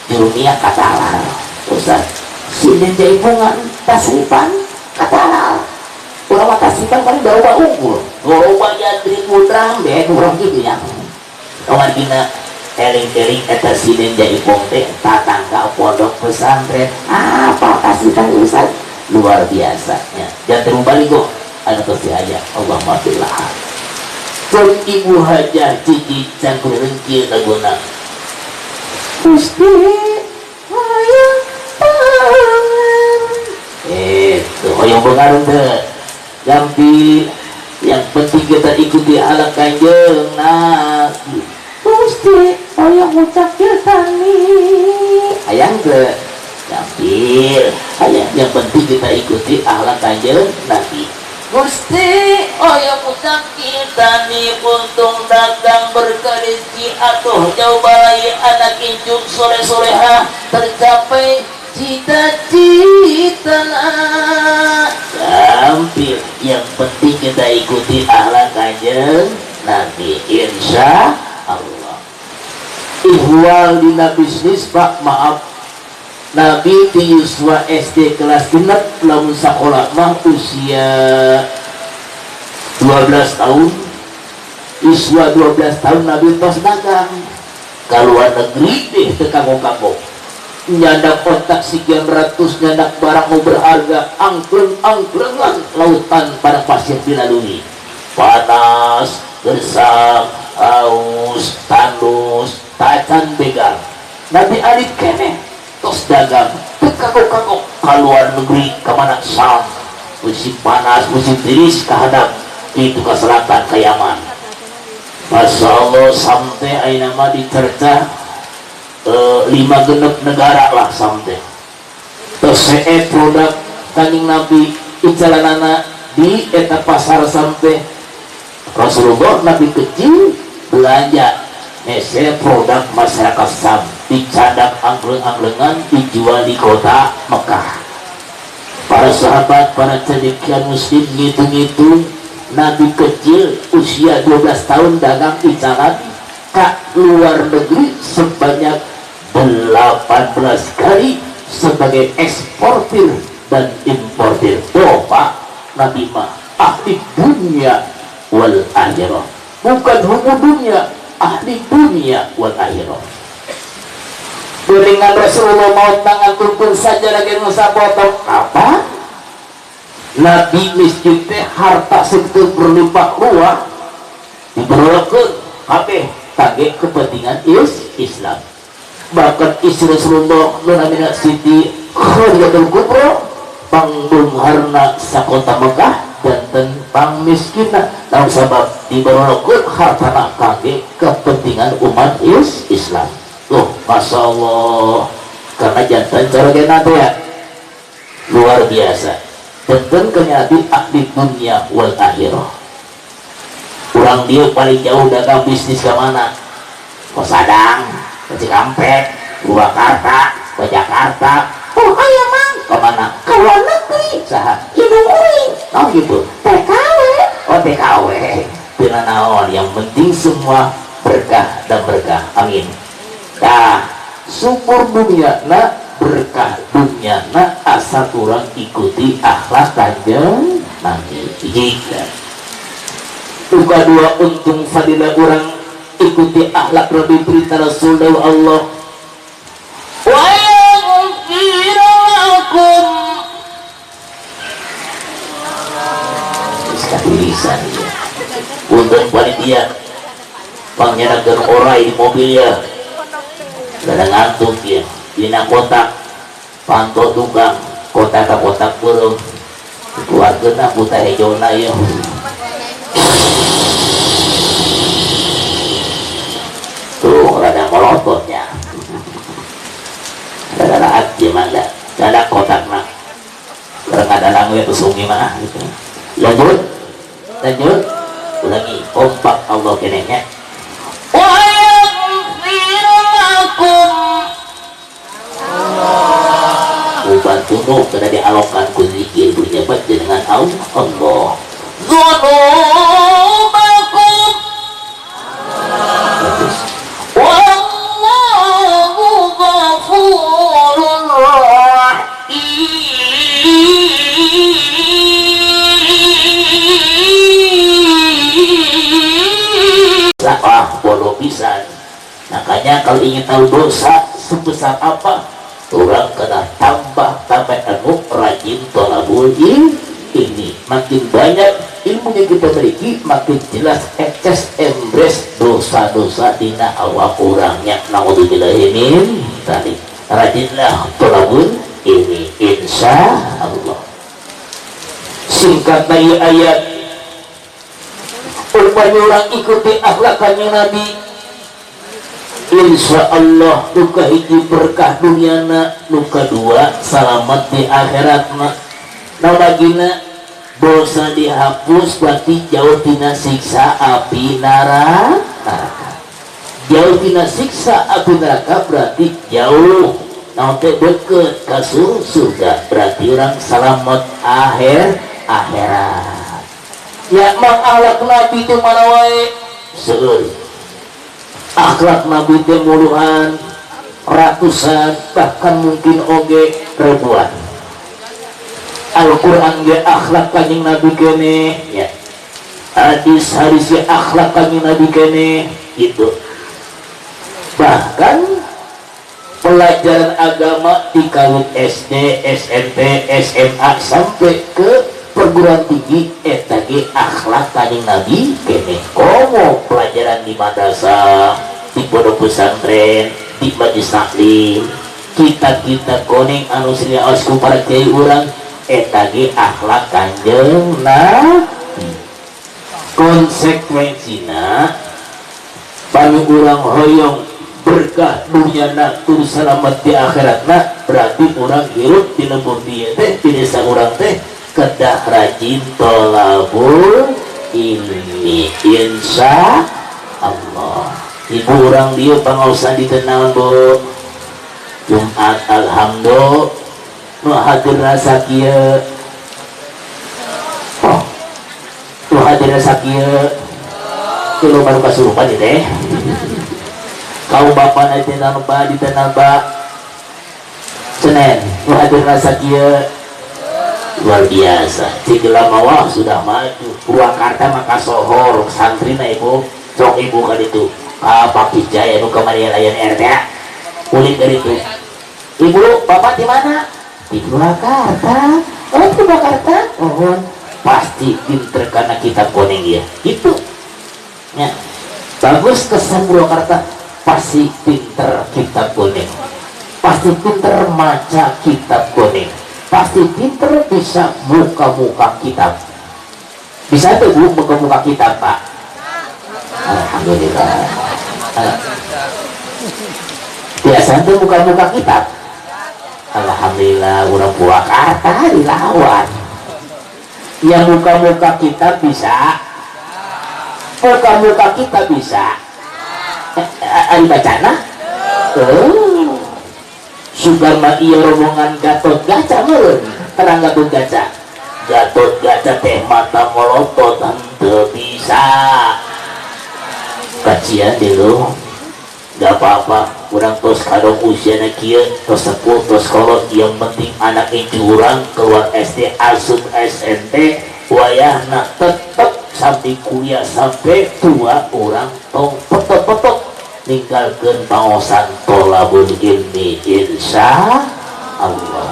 jurumiyah katalar. Ustaz, sinden jaipungan tasripan katalar. Urang mah tasripan paling baroba unggul. Loba jadri putra beh urang kitu nya. Kamar dina eling-eling eta sinden jaipong teh tatangga pondok pesantren. Apa tasripan Ustaz? Luar biasa nya. Jangan terbalik kok. Anu tos aja Allahumma fillah. Cek Ibu Hajar Cici Cangkurileng kieu laguna. Gusti hayang pangan. Itu hoyong beungareun teu. Gampil. Yang penting kita ikuti akhlak Kanjeng Nabi. Gusti hoyong ucap tani. Hayang teu. Gampil. Hayang. Yang penting kita ikuti akhlak Kanjeng Nabi. Gusti hoyong ucap kita nih untung dagang berkah rezeki atuh jauh balai anak injuk sore-soreha tercapai cita-cita. Gampil. Yang penting kita ikuti akhlak Kanjeng Nabi insya Allah. Ihwal dina bisnis Pak, maaf Nabi di Yuswa SD kelas genep lamun sakola mah usia 12 tahun. Yuswa 12 tahun Nabi tos dagang ka luar negeri deh teu kanggo-kanggo. Nyandak otak sekian ratus, nyandak barang mau berharga, angkleng-angklengan lautan pada pasir dilalui. Panas, gersang, haus, tandus, tacan begal. Nabi alit keneh tos dagang teu kanggo-kanggo ka luar negeri ka mana Sam. Musim panas, musim tiris kahadap itu ke selatan ke Yaman. Masya Allah sampai ayeuna mah dicerca 5 genep negara lah sampai. Terus produk Kanjeng Nabi icalanana di eta pasar sampai Rasulullah Nabi kecil belanja mese produk masyarakat Sam dicadak angkleng-angklengan dijual di kota Mekah. Para sahabat, para cendekiawan muslim ngitung-ngitung Nabi kecil usia 12 tahun dagang icalan ke luar negeri sebanyak 18 kali sebagai eksportir dan importir. Oh Pak, Nabi mah ahli dunia wal akhirah. Bukan hukum dunia, ahli dunia wal akhirah. Dengan Rasulullah mau tangan tumpul saja lagi nusa potong apa? Nabi miskin teh harta segitu berlimpah ruah diberlakukan kabeh kage kepentingan Islam. Bahkan istri Rasulullah nunamina Siti Khadijatul Kubra pangbeungharna sakota Mekah janten pangmiskina naon sabab diberlakukan hartana kage kepentingan umat Islam. Loh, Masya Allah, karena jantan carogena teh ya luar biasa. Jantan kenyati ahli dunia wal akhirah. Urang dia paling jauh dagang bisnis ke mana? Ke Sadang, ke Cikampek, Purwakarta, ke Jakarta. Oh, ayo mang, ke mana? Ke luar negeri. Saha? Hidung uing. Oh gitu. TKW. Oh TKW. Tina naon? Yang penting semua berkah dan berkah. Amin. Nah, syukur dunia na berkah dunia na asal urang ikuti akhlak Kanjeng Nabi. Jika Duka dua untung fadilah orang ikuti akhlak Nabi perintah Rasul dari Allah. Wa yaghfir lakum. Tulisan ya. Untung panitia pangyanakeun orai di mobil ya. Kada ngantuk ya. Dina kotak panto tukang kotak ka kotak beureum. Dikeluarkeun buta hejona ya. Tuh rada melototnya. Rada raat gimana? Rada kotakna. Rada langwe pesungi mah gitu. Lanjut. Lanjut. Ulangi kompak Allah kenehnya. Wa yaghfir lakum. Ubat tunu kena dialokan ku zikir bunyabat dengan Allah. Dzunubakum. Wallahu ghafurur rahim. Ah, bodoh pisan. Makanya kalau ingin tahu dosa sebesar apa, orang kena tambah ilmu, rajin tolabul ilmi. Makin banyak ilmu yang kita miliki, makin jelas ekses embrace dosa-dosa dina awak orangnya. Naudzubillahi min dzalik. Rajinlah tolabul ilmi, insya Allah. Singkat dari ayat, upaya orang ikuti akhlak kanjeng Nabi, insya Allah luka hiji berkah dunyana, luka dua selamat di akhiratna. Nah bagina dosa dihapus berarti jauh tina siksa api neraka. Jauh tina siksa api neraka berarti jauh naon teh deket ka surga, berarti orang selamat akhirat. Ya mang akhlak Nabi itu mana wae seueur. Akhlak Nabi teh muluhan, ratusan, bahkan mungkin oge ribuan. Al-Quran ge akhlak kanjeng Nabi kene, ya. Hadis-hadis ge akhlak kanjeng Nabi kene, gitu. Bahkan pelajaran agama di kawin SD, SMP, SMA sampai ke perguruan tinggi eta ge akhlak kanjeng Nabi kene. Komo pelajaran di madrasah, di pondok pesantren, di majelis taklim, kita-kita koneng anu siniaos ku para kiai urang eta ge akhlak kanjeng Nabi. Konsekuensina pami urang hoyong berkah dunyana tur selamat di akhiratna, berarti urang hirup di lembur dieu teh, di desa urang teh kedah rajin tolabul ilmi, insya Allah. Ibu orang dia pangaosan di tenawan bu Jumat alhamdulillah nu hadir rasa kieu, oh nu hadir rasa kieu kulo baru kasurupan ieu teh. Kau bapak na tenang ba di tenang ba Senin nu hadir rasa kieu luar biasa. Cigela mawah sudah maju Purwakarta maka sohor santri na ibu sok ibu kan itu Pak Kijaya nu kamari layan RT kulit dari itu. Ibu bapak di mana? Di Purwakarta. Oh Purwakarta, oh pasti pinter karena kitab kuning ya itu ya. Bagus kesan Purwakarta pasti pinter kitab kuning, pasti pinter maca kitab kuning, pasti pinter bisa muka-muka kitab. Bisa tuh bu muka-muka kitab pak? Alhamdulillah. Biasa tuh muka-muka kitab. Alhamdulillah orang Purwakarta dilawan. Yang muka-muka kitab bisa, muka-muka kita bisa. Ari bacana? Oh. Sugama iya rombongan Gatot Kaca meureun, terang Gatot Kaca. Gatot Kaca teh mata melotot henteu bisa. Kacian deh lo. Gak apa-apa, urang tos kadong usiana kieu, tos sepuh, tos kolot, yang penting anak incu urang keluar SD asup SMP wayahna tetep sampai kuliah sampai tua orang tong petot-petot ninggalkeun pangosan tolabul ilmi insya Allah.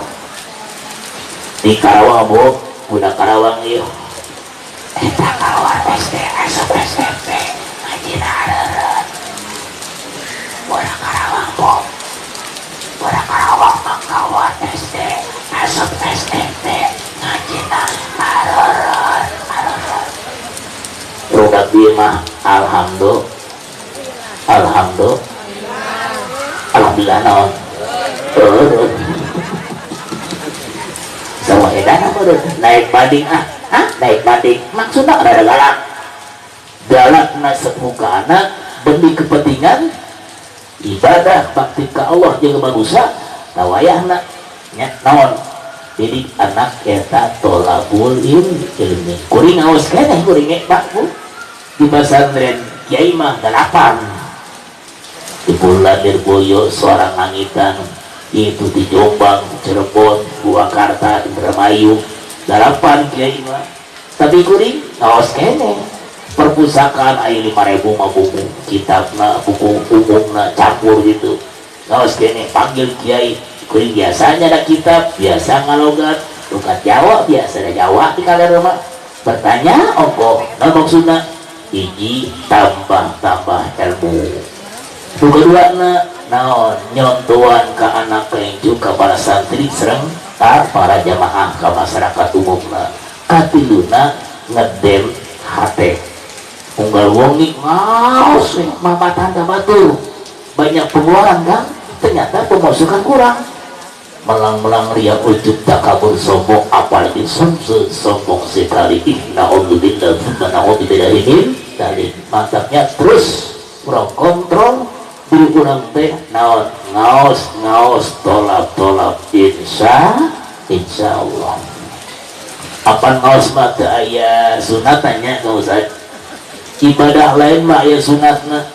Di Karawang bu, budak Karawang ieu. Eta kawan SD asup SMP ngaji areureun. Budak Karawang bu, budak Karawang mah kawan SD asup SMP ngaji areureun areureun. Budak ieu mah alhamdulillah alhamdulillah alhamdulillah naon eureun. Sama edan apa naik banding ah, hah? Naik banding maksudnya ada galak galak sepuh ke anak demi kepentingan ibadah bakti ke Allah jeung manusia tawayahna nya naon jadi anak eta tolabul ilmi kuring ngaos keneh kuring Pak Bu di pesantren kiai mah 8 di bulan Lirboyo seorang langitan itu di Jombang, Cirebon, Purwakarta, Indramayu 8 kiai mah tapi kuring ngaos keneh perpustakaan aya 5.000 mah buku kitabna buku umumna campur gitu ngaos keneh panggil kiai kuring biasanya ada kitab biasa ngalogat logat Jawa biasa ada Jawa di kaler mah bertanya ongkoh nah maksudna hiji tambah-tambah ilmu nu kedua na naon nyontoan ke anak kenju ke para santri sereng ka para jamaah ke masyarakat umumna katiluna ngedem hate unggal wongi ngaos mamatan ka batur banyak pengeluaran kan ternyata pemasukan kurang melang-melang ria ujub takabur sombong apalagi sombong sekali inna'udzubillah tsumma na'udzubillahi min dzalik mantapnya terus kurang kontrol diri kurang teh naon ngaos ngaos tolap tolap insya Allah apa ngaos mah teu aya sunatnya ka Ustaz ibadah lain mah aya sunatna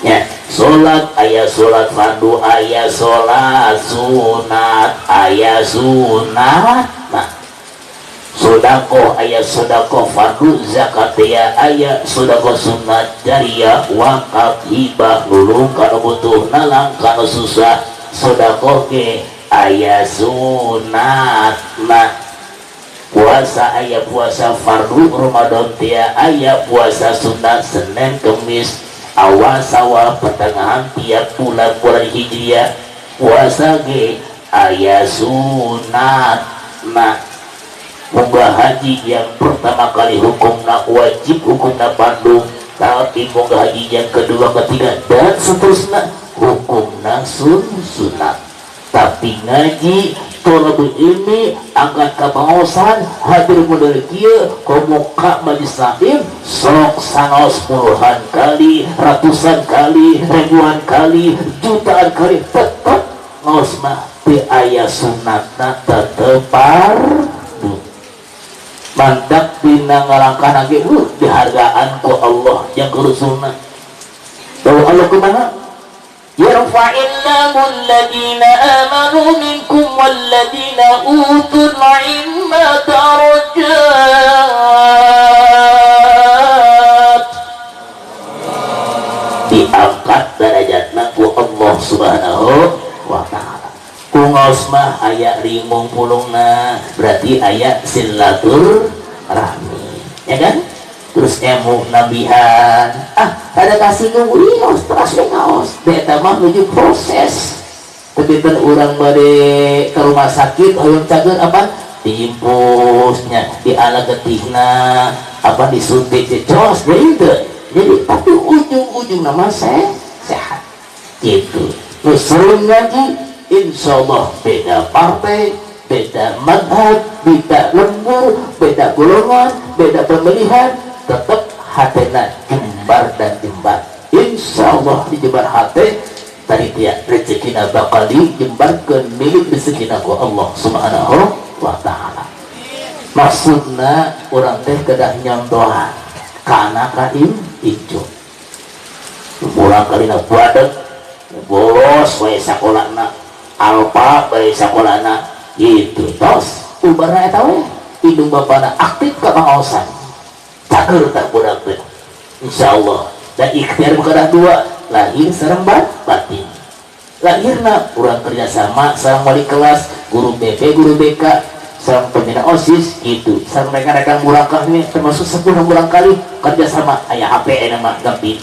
ya salat aya salat fardu aya salat sunat aya sunat nah sedekah aya sedekah fardu zakat ya aya sedekah sunat jariah wakaf hibah nulung kana butuh nalang kana susah sedekah ge aya sunat nah puasa aya puasa fardu Ramadan tia aya puasa sunat Senin Kemis awal Sawal pertengahan tiap bulan-bulan Hijriah puasa ge aya sunat nah munggah haji yang pertama kali hukumna wajib hukumna fardu tapi munggah haji yang kedua ketiga dan seterusnya hukumna sunat tapi ngaji tolabul ilmi angkat kapangosan hadir model kieu komo ka majelis taklim sok sangaos puluhan kali ratusan kali ribuan kali jutaan kali tetep ngaos mah teu aya sunatna tetep fardu mantak dina ngalangkahna ge dihargaan ku Allah yang kurusulna bahwa Allah kumaha yarfa'illahu alladhina amanu minkum walladhina utul ilma darajat diangkat derajatna ku Allah Subhanahu wa ta'ala ku ngaos mah aya rimung pulungna berarti aya silaturahmi ya kan terus emu nabihan ah ada kasih nunggu ngaos terus ngaos eta mah menuju proses tebiten urang bade ke rumah sakit hoyong cager apa diimpusnya diala getihna apa disuntik cos deui jadi tapi ujung-ujung nama sehat gitu terus sering ngaji insya Allah beda partai, beda madhab, beda lembur, beda golongan, beda pemilihan, tetap hatena jembar dan jembar. Insya Allah dijembar hati, tadi dia rezekina bakal dijembarkan milik rezekina ku Allah Subhanahu wa ta'ala. Maksudna orang teh kedah nyontohan kana ka incu. Pulang kalina buadeg bolos wae sakolana alpa bae sakolana gitu tos ubarna eta we indung bapana aktif ka pangaosan Cager tah budak teh. Insyaallah. Dan ikhtiar bukan dua, lahir sareng batin. Lahirna urang kerjasama sareng wali kelas, guru BP, guru BK, sareng pembina OSIS gitu. Sareng rekan-rekan murangkah ini termasuk 10 murangkali kerjasama aya HP aya mah gamping.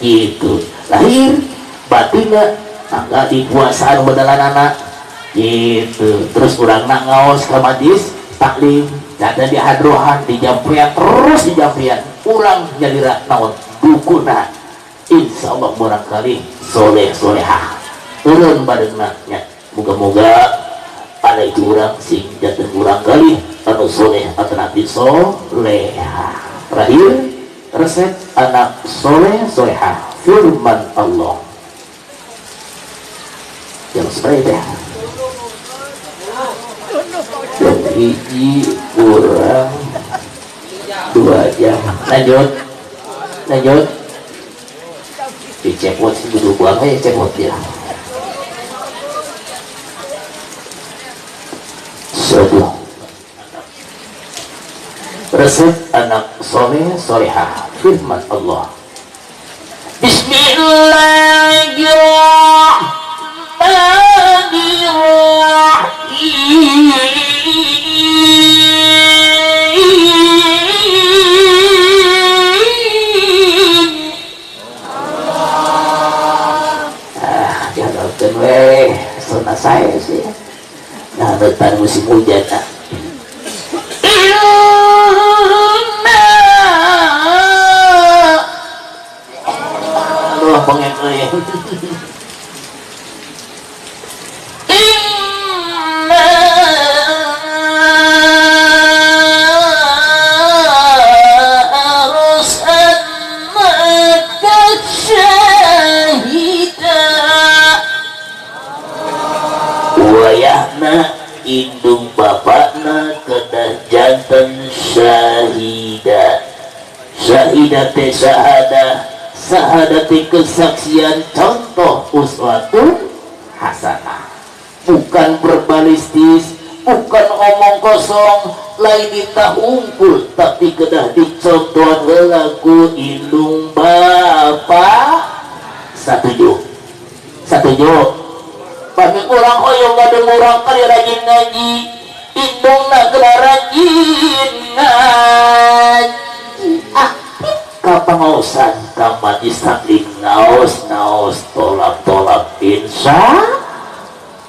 Gitu. Lahir batinna mangga dikuasaan bedalanana gitu. Terus urangna ngaos ka majlis taklim, cada di hadrohan, di jamprian, terus di jamprian. Urang nyalira naon dukuna. Insyaallah barangkali soleh solehah turun badeuna nya. Moga-moga ada itu urang sing janten urang kali anu soleh atanapi solehah. Terakhir resep anak soleh solehah firman Allah. Yang sebenarnya teh jam 1 kurang 2 jam. Lanjut di cepot sih dulu buang aja cepot ya. Sebuah resep anak soleh solehah firman Allah. Bismillahirrahmanirrahim. Ah, diharapkan weh, sunah saya sih. Nah, tentang musim hujan. Inna aduh, pengen euy. Inna arsalnaka syahida wayahna indung bapakna kedah janten syahida. Syahida teh syahadah, syahadah teh kesaksian, contoh uswatun hasanah. Bukan berbalistis, bukan omong kosong, lain ditah unggul, tapi kedah dicontohan heula ku indung bapak. Satuju. Satuju. Pami urang hoyong gaduh urang kali rajin ngaji, indungna kena rajin ngaji. Aktif ka pangaosan, ka majlis taklim, ngaos-ngaos, tolak-tolak insya.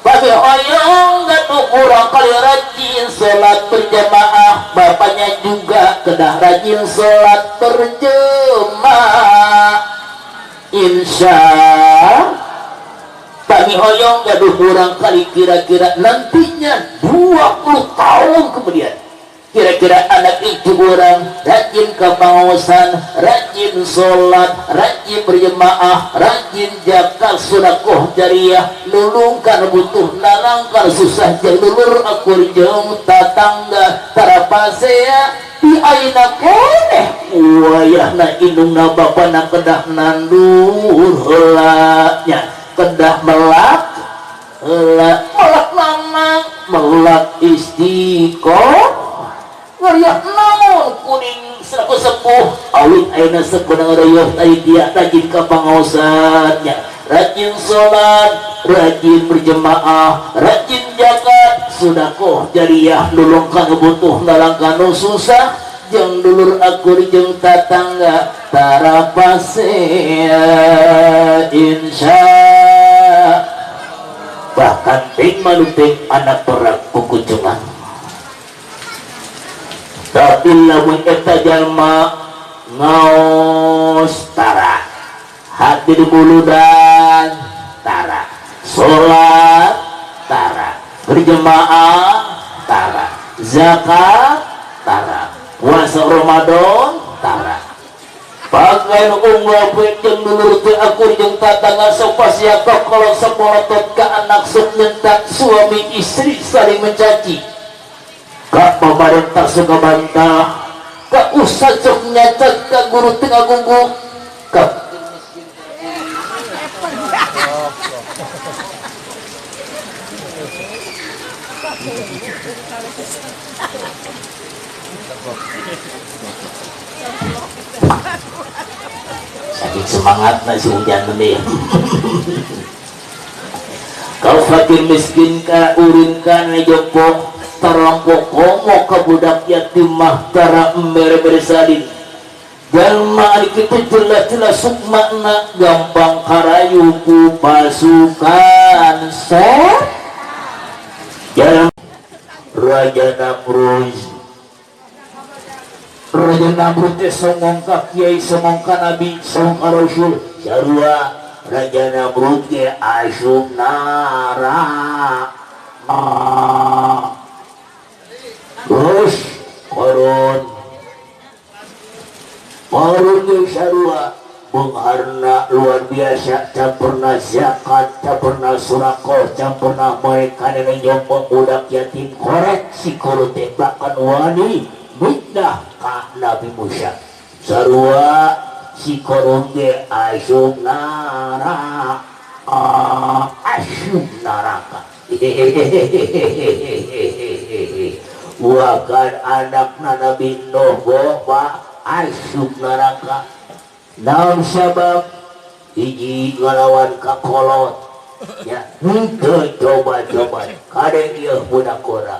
Pami hoyong gaduh urang kali rajin salat berjamaah, bapaknya juga kedah rajin salat berjamaah. Insya. Kami hoyong gaduh kurang kali kira-kira nantinya 20 tahun kemudian kira-kira anak itu orang rajin kepangosan, rajin sholat, rajin berjemaah, rajin zakat, sedekah jariah, nulungkan butuh, nalangkan susah, jalur akur jeung tatangga tarapasea di ayeuna keneh wayahna indungna bapana kedah nandur heula nya, kedah melak heula, melak lanang, melak istiqomah. Ngeriak naon kuning selaku sepuh awit ayeuna sepuh ngareueuh tadi dia rajin ka pangaosan nya, rajin salat, rajin berjemaah, rajin zakat, sedekah jariah, nulungkan butuh, nalangkan nu susah, jeung dulur akur jeung tatangga tarapasea insya. Bahkan ting maluting anak berak kukucungan. Tapi lamun eta jalma ngaos tara, hati di buludan tara, salat tara, berjemaah tara, zakat tara, puasa Ramadan tara. Bagai unggal poe jeung dulur teh akur jeung tatangga sok pasiakoh kolot sapolotot ka anak sok nyentak suami istri saling mencaci. Ka pamarentah suka bantah, ka ustaz sok nyacat, ka guru teu ngagugu, ka Saking semangat na si hujan tadi. Kau fakir miskin ka urin ka jompo tarongko komo ka budak yatim mah tara mere-mere salin. Jalma ari kitu jelas-jelas sukmana gampang karayu ku pasukan set. Jalan Raja Namrud. Raja Namrud teh songong ka kiai, songong ka nabi, songong ka rasul. Sarua Raja Namrud ge asup neraka. Terus Qarun. Qarun ge sarua beungharna luar biasa, campurna zakat, campurna sedekah, campurna moe kanene nyompo budak yatim korek si Qarun teh bahkan wani mitnah ka Nabi Musa. Sarua si Qarun ge asup neraka, asup neraka. Wakan anakna Nabi Nuh bawa asup neraka. Naon sabab hiji ngalawan ka kolot ya henteu coba-coba kade ieu budak ora.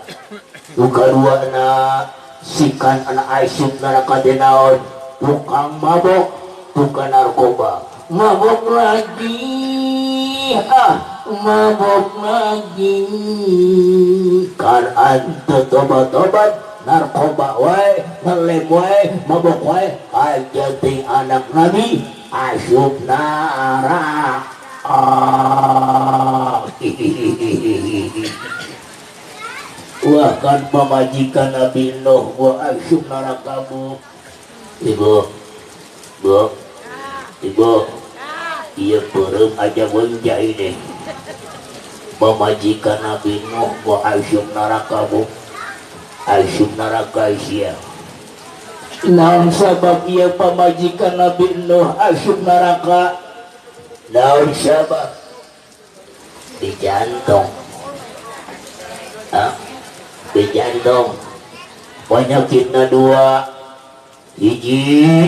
Nu kaduana sikan anak asup neraka teh naon? Tukang mabok, tukang narkoba. Mabok lagi, ah mabok lagi. Kan ante tobat-tobat narkoba wae, ngelem wae, mabok wae, aja ting anak Nabi asup neraka. Wah kan pamajikan Nabi Nuh wa asup neraka bu. Ibu, bu, ibu, iya beureum aja wenja ini. Pamajikan Nabi Nuh wa asup neraka bu. Asup neraka sia. Naon sabab ieu pamajikan Nabi Nuh asup neraka? Naon sabab? Di jantung. Hah? Di jantung. Penyakitna dua. Hiji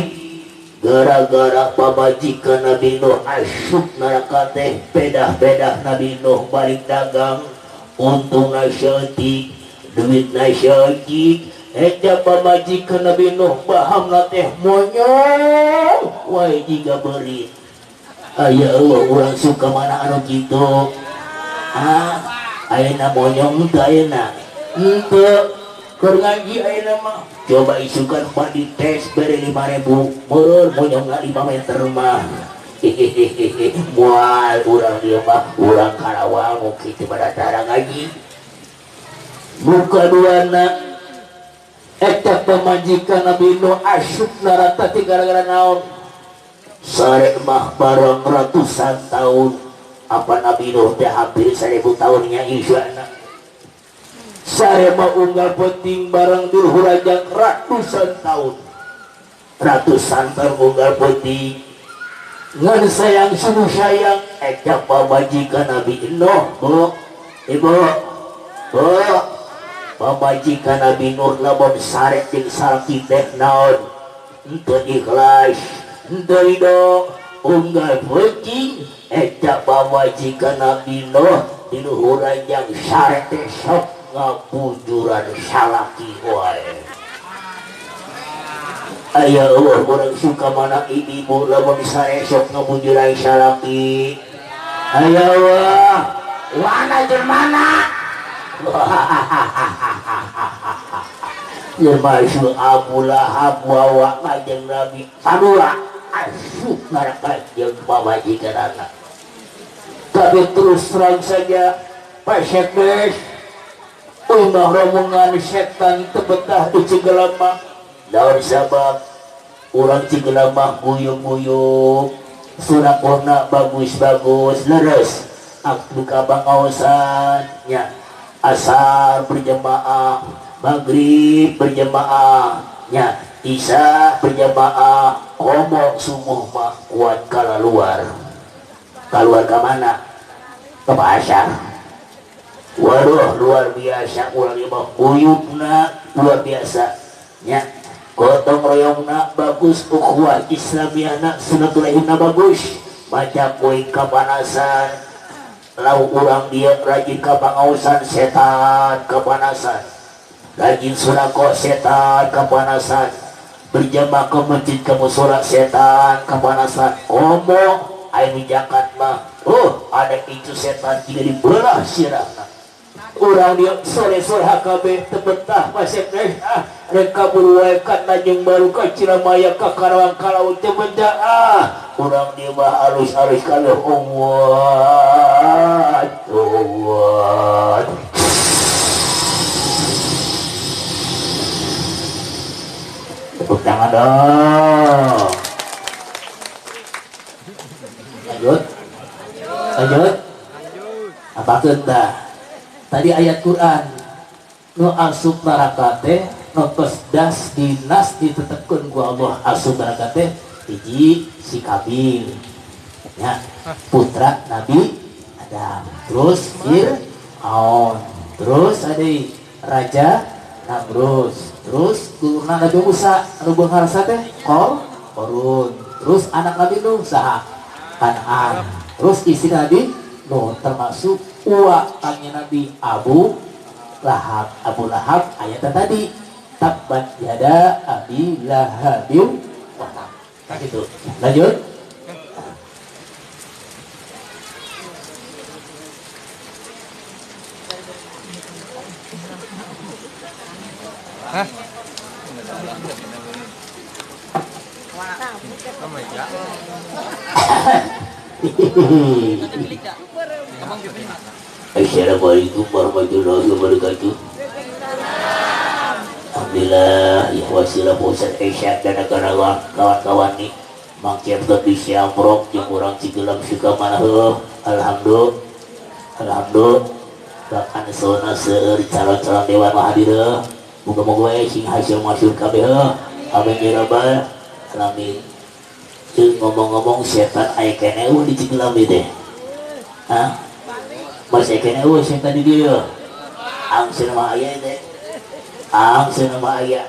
gara-gara pamajikan Nabi Nuh asup neraka teh pedah-pedah Nabi Nuh balik dagang untungna saeutik duitna saeutik eta pamajikan Nabi Nuh bahamna teh monyong wae jiga beurit. Aya eueuh urang suka mana anu kitu. Ah, ayeuna monyong teu ayeuna. Henteu keur ngaji ayeuna mah. Coba isukan pak dites bere 5.000 meureun monyong 5 meter mah. Hehehe moal urang dieu mah urang Karawang mun kitu pada tara ngaji. Muka duana eta pamajikan Nabi Nuh asup neraka teh gara-gara naon? Sare mah bareng ratusan tahun. Apa Nabi Nuh teh hampir 1000 tahunnya isyana. Sare mah unggal penting bareng dulur rajang ratusan tahun. Ratusan tahun unggal penting. Ngan sayang sunu sayang eta pamajikan Nabi Nuh, Bu. Ibu. Bu. Pamajikan Nabi Nuh lamun sare jeung salaki teh naon? Henteu ikhlas, henteu ridho, unggal penting eta pamajikan Nabi Nuh di luhur ranjang sare teh sok ngabujuran salaki wae. Aya eueuh urang suka mana ibu lamun sare sok ngabujuran salaki. Aya eueuh, mana jeung mana? Termasuk Abu Lahab wawa kanjeng Nabi sarua asup neraka jeung pamajikan anak. Tapi terus terang saja Pak Sekdes ulah rombongan setan tebetah di Cigelamah. Naon sabab urang Cigelamah guyub-guyub surakohna bagus-bagus leres abdu ka bangaosan nya asar berjamaah, maghrib berjamaah nya, isya berjamaah, komo sumuh mah kuat kalaluar. Keluar ke mana? Ke pasar. Waduh luar biasa urang ieu mah guyubna luar biasa. Nya gotong royongna bagus, ukhuwah Islamiyahna sunatulahimna bagus. Baca poe kapanasan, lau urang dia rajin kapangaosan setan kapanasan, rajin sedekah setan kapanasan, berjamaah ke masjid ke mushola setan kapanasan. Komo aya nu jakat mah, oh ada itu setan tidak dibelah sirahna. Urang dia sore-sore HKB tebetah masih teh ah rek kabur wae ka Tanjung Baru ka Cilamaya ka Karawang Kalaung teu betah ah. Urang dia mah alus-alus kalau Allah Allah. Tepuk tangan dong. Lanjut. Lanjut. Apa tah? Tadi ayat Quran nu asup neraka teh nu tos das dinas ditetepkeun ku Allah asup neraka teh hiji si Kabil ya, putra Nabi Adam, terus Fir'aun, terus ada Raja Namrus, terus turunan Nabi Musa anu beunghar teh Qarun, terus anak Nabi Nuh saha Kan'an, terus istri Nabi Nuh termasuk uwa tanya Nabi Abu Lahab. Abu Lahab ayatnya tadi tabbat yada abi lahabin wa tab. Gitu. Lanjut. Hah? Assalamualaikum warahmatullahi wabarakatuh. Alhamdulillah ya wasilah Ustaz Aisyah dan kawan-kawan nih Mang Cepot di Siamprok jeung urang Cigelam Sukamana heuh. Alhamdulillah. Alhamdulillah. Bahkan sona seueur calon-calon dewan hadir. Muga-muga we sing hasil masyhur kabeh. Amin ya rabbal alamin. Jeung ngomong-ngomong setan aya keneh eueuh di Cigelam ieu teh. Hah? Masih kene eueuh setan di dieu. Angseun mah aya teh. Angseun mah aya.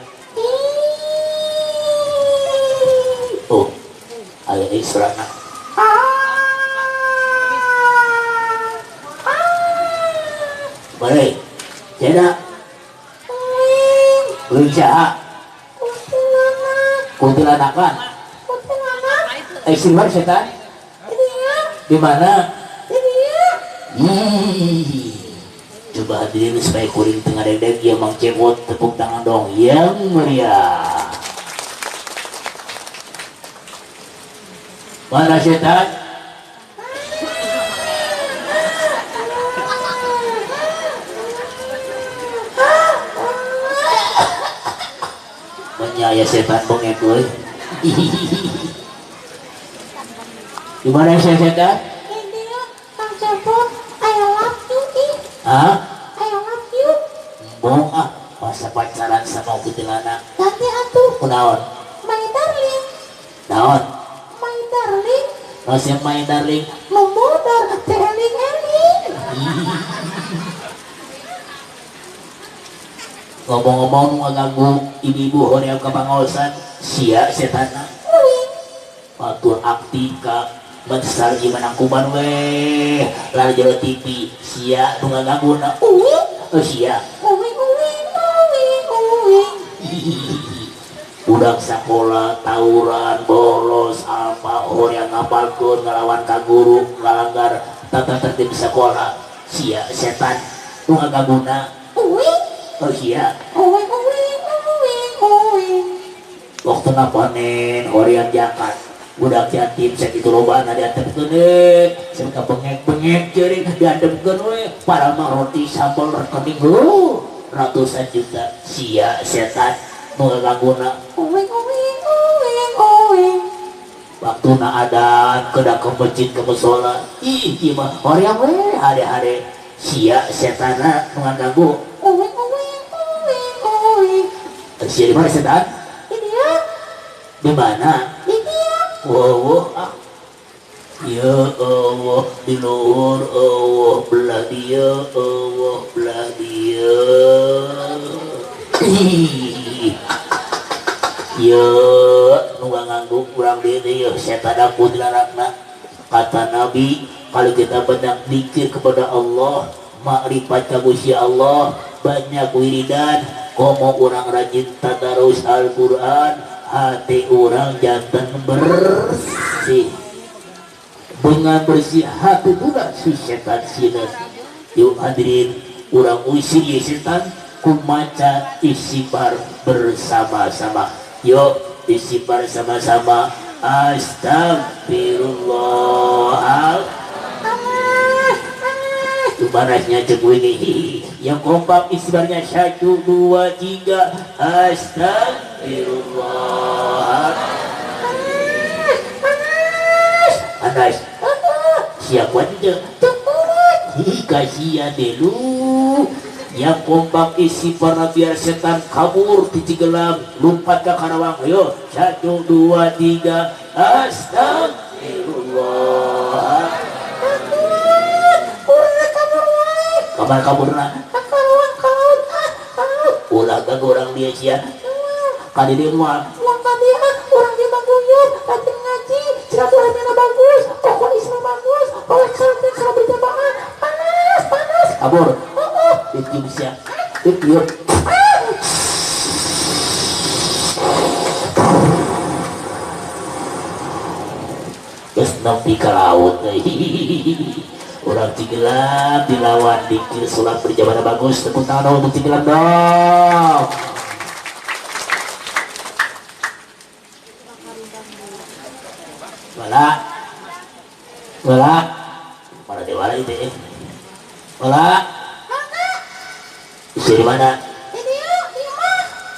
Oh. Aya israna. Balik. Jeda. Euy saha? Kuntilanakan. Silver setan? Di mana? Coba hadirin supaya kuring tengah deg-deg ya Mang Cepot, tepuk tangan dong yang meriah. Mana setan? Menyaya setan bengek euy. Di mana setan? Hah? I love you. Bohong ah, masa pacaran sama kuntilanak. Ganti atuh. Kunaon? My darling. Naon? My darling. Masih my darling. Memudar teeling-eling. Ngomong-ngomong ngaganggu ibu-ibu hoream ka pangaosan, sia setanna. Batur aktif ka besar gimana kuban weh lari jero TV sia nu ngaganggu na uwing oh sia uwing uwing uwing uwing. Budak sakola tawuran bolos apa hoream ngapalkeun ngalawan ka guru ngalanggar tata tertib sekolah sia setan nu ngaganggu na uwing oh sia uwing uwing uwing uwing. Waktu panen hoream jakat budak yatim sakitu lobana diantepkeun we sampe bengek-bengek ceurik diantepkeun we para mah roti sambal rekening heuh ratusan juta sia setan nu ngagangguna uwing uwing uwing uwing. Waktuna adan kedah ke masjid ke mushola ih ieu mah hoream we hade-hade sia setanna nu ngaganggu uwing uwing uwing uwing. Sia di mana setan? Di dia. Di mana? Di dia. Wow, ah. Ya Allah, di luhur Allah, belah dia Allah, belah dia. Ye nu nganggu urang deui teh yeuh setan kuntilanakna. Kata Nabi, kalau kita banyak zikir kepada Allah, makrifat ka Gusti Allah, banyak wiridan, komo urang rajin tadarus Al-Qur'an, hati urang jantan bersih. Dengan bersih hati pula si setan sineun. Yuk hadirin, urang usir ye setan kumaca istighfar bersama-sama. Yuk istighfar sama-sama. Astagfirullah. Tubarasnya cek ini. Yang kompak istighfarnya 1, 2, 3. Astagfirullah. Anas. Siapa aja? Ih, kasihan deh lu. Yang kompak istighfar biar setan kabur di Cigelam, lompat ke Karawang. Ayo, 1, 2, 3. Astagfirullah. Kabar kaburna. Karawang kaut ah kaut. Ulah ganggu orang dia sia. Kadi dia moal. Moal ka dia ah, urang dia baguyur, rajin ngaji, silaturahmina bagus, pokok Islam bagus, pokok salatnya kalau berjamaah, panas, panas. Kabur. Heeh. Ditiup sia. Ditiup. Terus nepi ka laut. Orang Cigelam dilawan dikir sholat berjamaah bagus. Tepuk tangan dong untuk Cigelam dong. Wala, wala, mana dewala itu eh? Wala, isi di mana?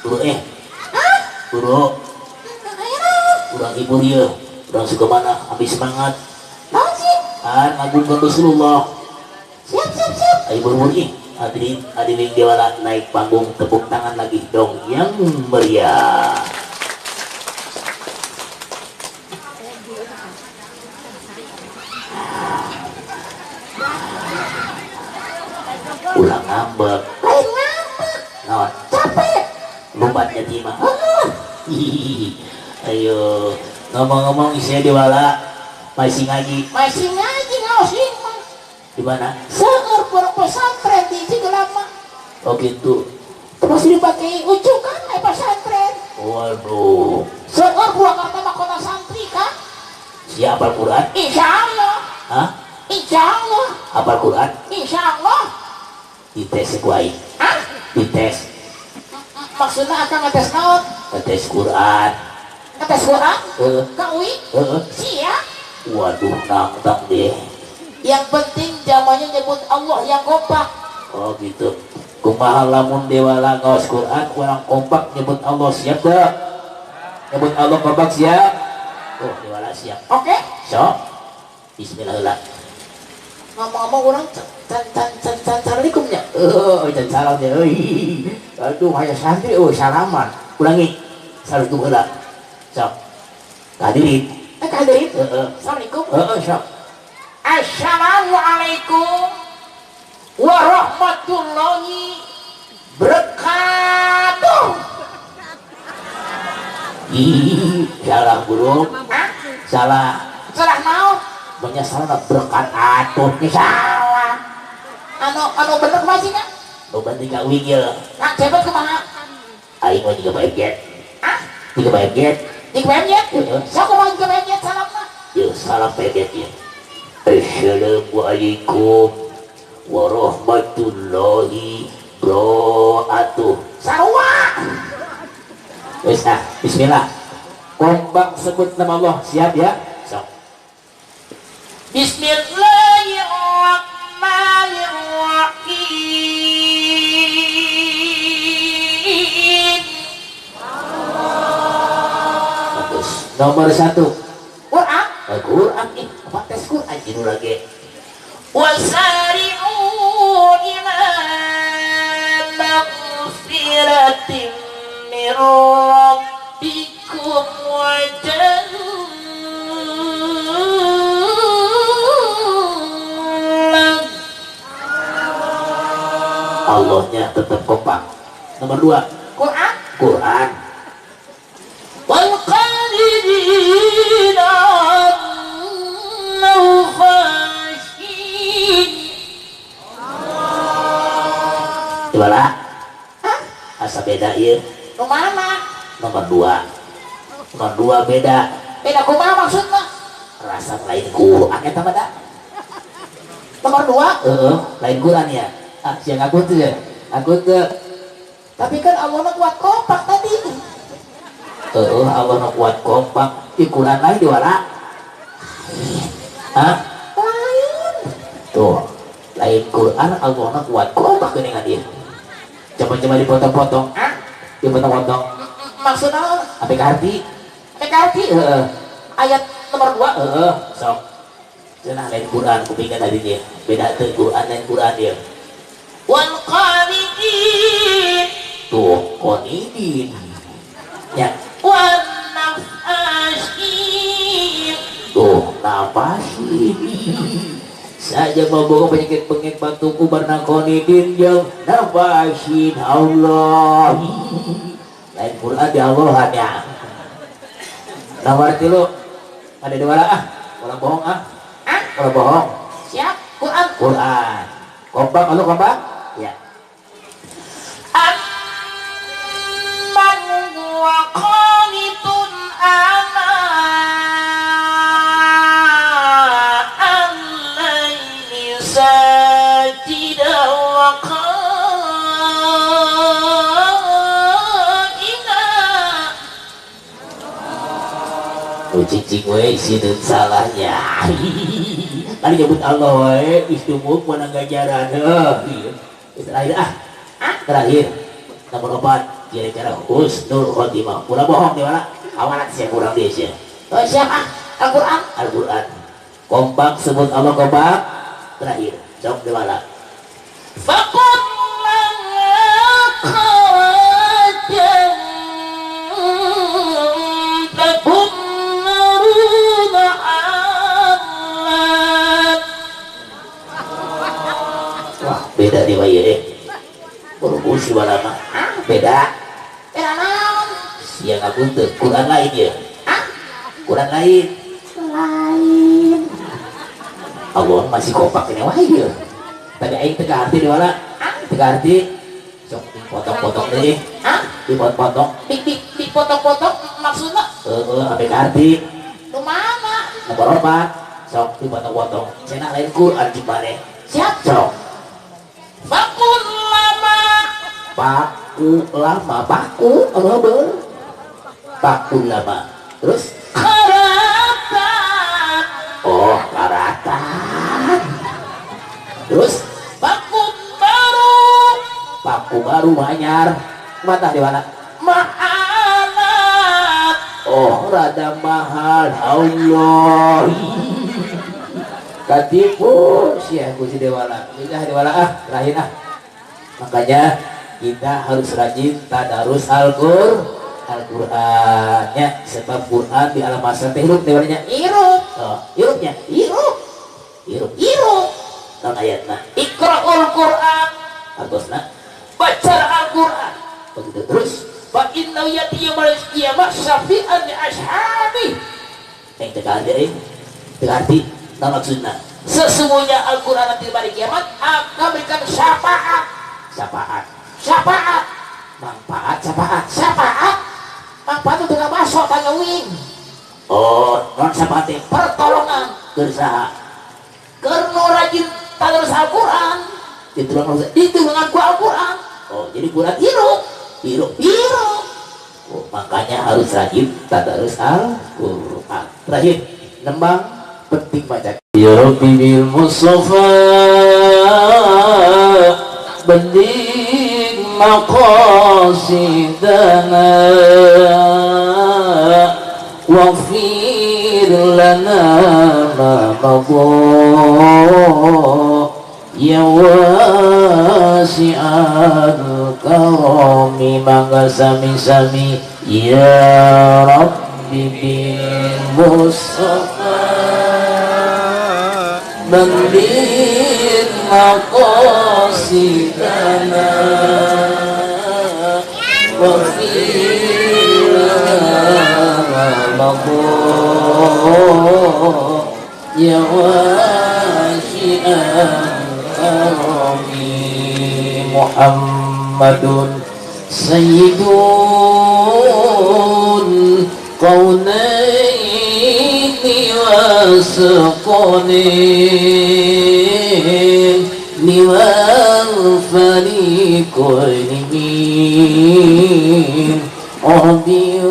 Buru eh, buru, urang ibu dia, urang suka mana? Habis semangat. Kan ngagungkan Rasulullah. Siap, siap, siap. Ayo buru-buru ih. Hadirin, hadirin dewala naik panggung, tepuk tangan lagi dong yang meriah. Ulah ngambek. Lain ngambek. Naon? Capek. Lompat jadi mah. Ayo ngomong-ngomong isinya dewala masih ngaji. Masih ngaji ngaosin mah. Di mana? Seueur pondok pesantren di Cigelam mah. Oh gitu. Terus dipakai ucukan eh pesantren. Waduh. Seueur Purwakarta mah kota santri kan? Siapa Al-Quran? Insya Allah. Hah? Insya Allah. Hafal Quran? Insya Allah. Dites ku aing. Hah? Dites. Maksudnya akan ngetes naon? Ngetes Quran. Ngetes Quran? Heeh. Kang Uwi? Heeh. Siap. Waduh, nangtang deh. Yang penting zamannya nyebut Allah yang kompak. Oh gitu. Kumaha lamun dewala ngaos Quran kurang kompak nyebut Allah, siap teu? Nyebut Allah kompak siap? Oh, dewala siap. Oke. Okay. So, bismillahirrahmanirrahim. Ngomong-ngomong orang can can can can assalamualaikum nya. Oh, can salam nya euy. Aduh, aya santri euy salaman. Ulangi. Assalamualaikum heula. Sok. Hadirin. Hadirin. Heeh. Assalamualaikum. Heeh, sok. Assalamualaikum warahmatullahi wabarakatuh. Ih, salah guru. Hah? Salah. Salah naon? Banyak salah berkat atuh nih salah. Anu anu bener kumaha sih nya? Nu penting ka uing ye. Nah, cebet kumaha? Aing mah jiga BMG. Hah? Jiga BMG. Jiga BMG? Heeh. Sok kumaha jiga BMG salamna? Yeuh, salam BMG ye. Assalamualaikum warahmatullahi wabarakatuh. Sarua. Wes ah, bismillah. Kompak sebut nama Allah, siap ya? Sok. Bismillahirrahmanirrahim. Bagus. Nomor 1. Quran. Quran nih, apa tes Quran judul lagi. Wasari'u ila maghfiratin min rabbikum wa jannah. Allahnya tetap kompak. Nomor 2. Quran. Quran. Beda ieu. Nu mana? Nomor 2. Nomor 2 beda. Beda kumaha maksudna? Rasa lain Quran eta mah da. Nomor 2? Heeh, lain Quran ya. Ah, sia ngaku teu ya? Aku teu. Tapi kan Allah mah kuat kompak tadi. Heeh, Allah mah kuat kompak. Di Quran lain diwala. Hah? Lain. Tuh, lain Quran Allah mah kuat kompak geuningan ieu. Coba-coba dipotong-potong. Hah? Dipotong-potong. Maksudna apa ka arti? Apa ka arti? Heeh. Ayat nomor 2. Heeh, sok. Cenah lain Quran kupingkeun tadi dia. Beda teu Quran lain Quran dia. Wal qanitin. Tuh, qanitin. Ya. Wan nafashin. Tuh, nafasin. Saja membawa penyakit pengit batuku barna qanitin jeung nafasin Allah. Lain Quran di Allah ya. Nomor 3 ada dua ah, orang bohong ah. Ah? Orang bohong. Siap, Quran. Quran. Kompak lu kompak? Ya. Amman huwa qanitun ana al-laili sajidan wa qa'ima. Cicing we sideun salahnya. Tadi nyebut Allah we istumuk menang ganjaran. Heuh. Terakhir ah. Terakhir. Nomor 4 kira-kira husnul khotimah. Kurang bohong di mana? Awalan sia kurang dia sia. Oh siap ah. Al-Qur'an. Al-Qur'an. Kompak sebut Allah kompak. Terakhir. Sok di mana? Faqul qarajan takum. Wah, beda di wae eh. Buru-buru walama. Beda. Beda naon? Sia ngaku teu Quran lain ya. Hah? Quran lain. Lain. Allah masih kompak ini wae ieu. Tadi aing teu kaarti di wala. Teu kaarti. Sok dipotong-potong deui. Hah? Dipotong-potong. Dipotong-potong maksudna? Heeh, ame kaarti. Nu mana? Nomor 4. Sok dipotong-potong. Cenah lain Quran di maneh. Siap. Sok. Fakul lama. Paku lama, paku rubber. Paku lama. Terus karatan. Oh, karatan. Terus paku baru. Paku baru anyar. Mata di mana? Mahalat. Oh, rada mahal. Allah. Katipu sia ku si dewala. Udah dewala ah, terakhir ah. Makanya kita harus rajin tadarus Al-Qur'an ya, sebab Quran di alam masa teh hirup dewalanya. Hirup. Oh, hirupnya. Hirup. Hirup. Hirup. Naon ayatna? Iqra'ul Qur'an. Artosna baca Al-Qur'an. Begitu terus. Fa inna yati yaumil qiyamah syafi'an li ashabi. Teh teu kaarti euy. Teu kaarti. Nah, maksudna sesungguhnya Al-Quran nanti pada kiamat akan berikan syafaat. Syafaat. Syafaat. Manfaat syafaat. Syafaat. Manfaat itu nggak masuk tanya wing. Oh, non syafaat pertolongan. Keur saha? Keur nu rajin tadarus Al-Quran. Ditulungan ku Al-Quran. Oh, jadi Quran hirup. Hirup. Hirup. Oh, makanya harus rajin tadarus Al-Quran. Terakhir, nembang penting baca. Ya Rabbi bil Mustafa balligh maqasidana waghfir lana ma madha ya wasi'al karami mangga sami-sami ya Rabbi bil Mustafa balligh maqasidana waghfir lana ma madha ya wasi'al karami Muhammadun Sayyidul Kaunaini wasaqalain wal fariqain min عربي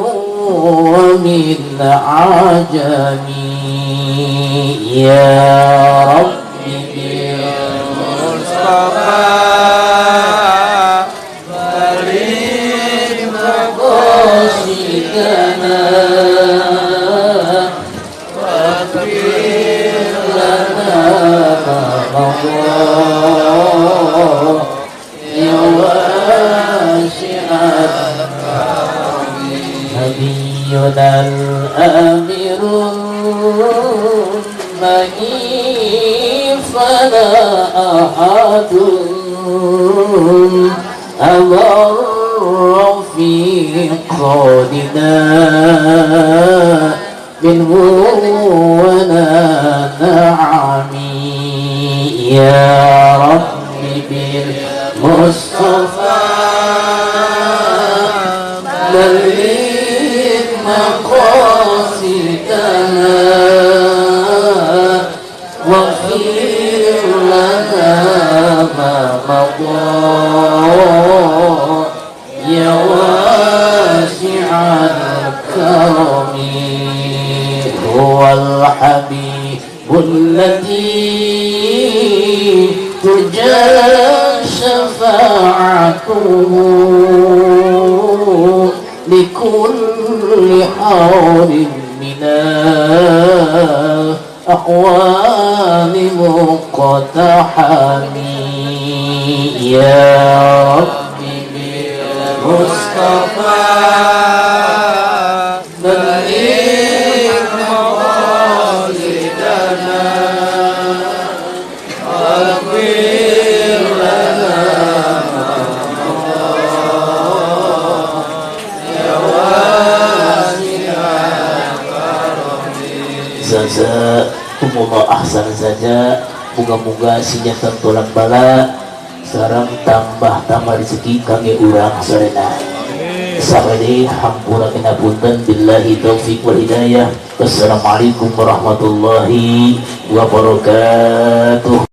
ومن عجمي يا ربي بالمصطفى بلغ مقاصدنا واغفر لنا ما مضى يا واسع نبينا الأمير المهي فلا أحد أمر في قولنا منه ولا نعمي يا ربي بالمصطفى بلغ مقاصدنا واغفر لنا ما مضى يا واسع الكرم هو الحبيب الذي ترجى شفاعته لكل حول من الأقوال مقتحم يا ربي بالمصطفى بلغ مقاصدنا واغفر لنا Jazakumullah ahsan saja. Moga-moga sinyatan tolak bala sareng tambah-tambah rezeki kangge urang sarena. Sakali hampura kena punten billahi taufik wal hidayah. Wassalamualaikum warahmatullahi wabarakatuh.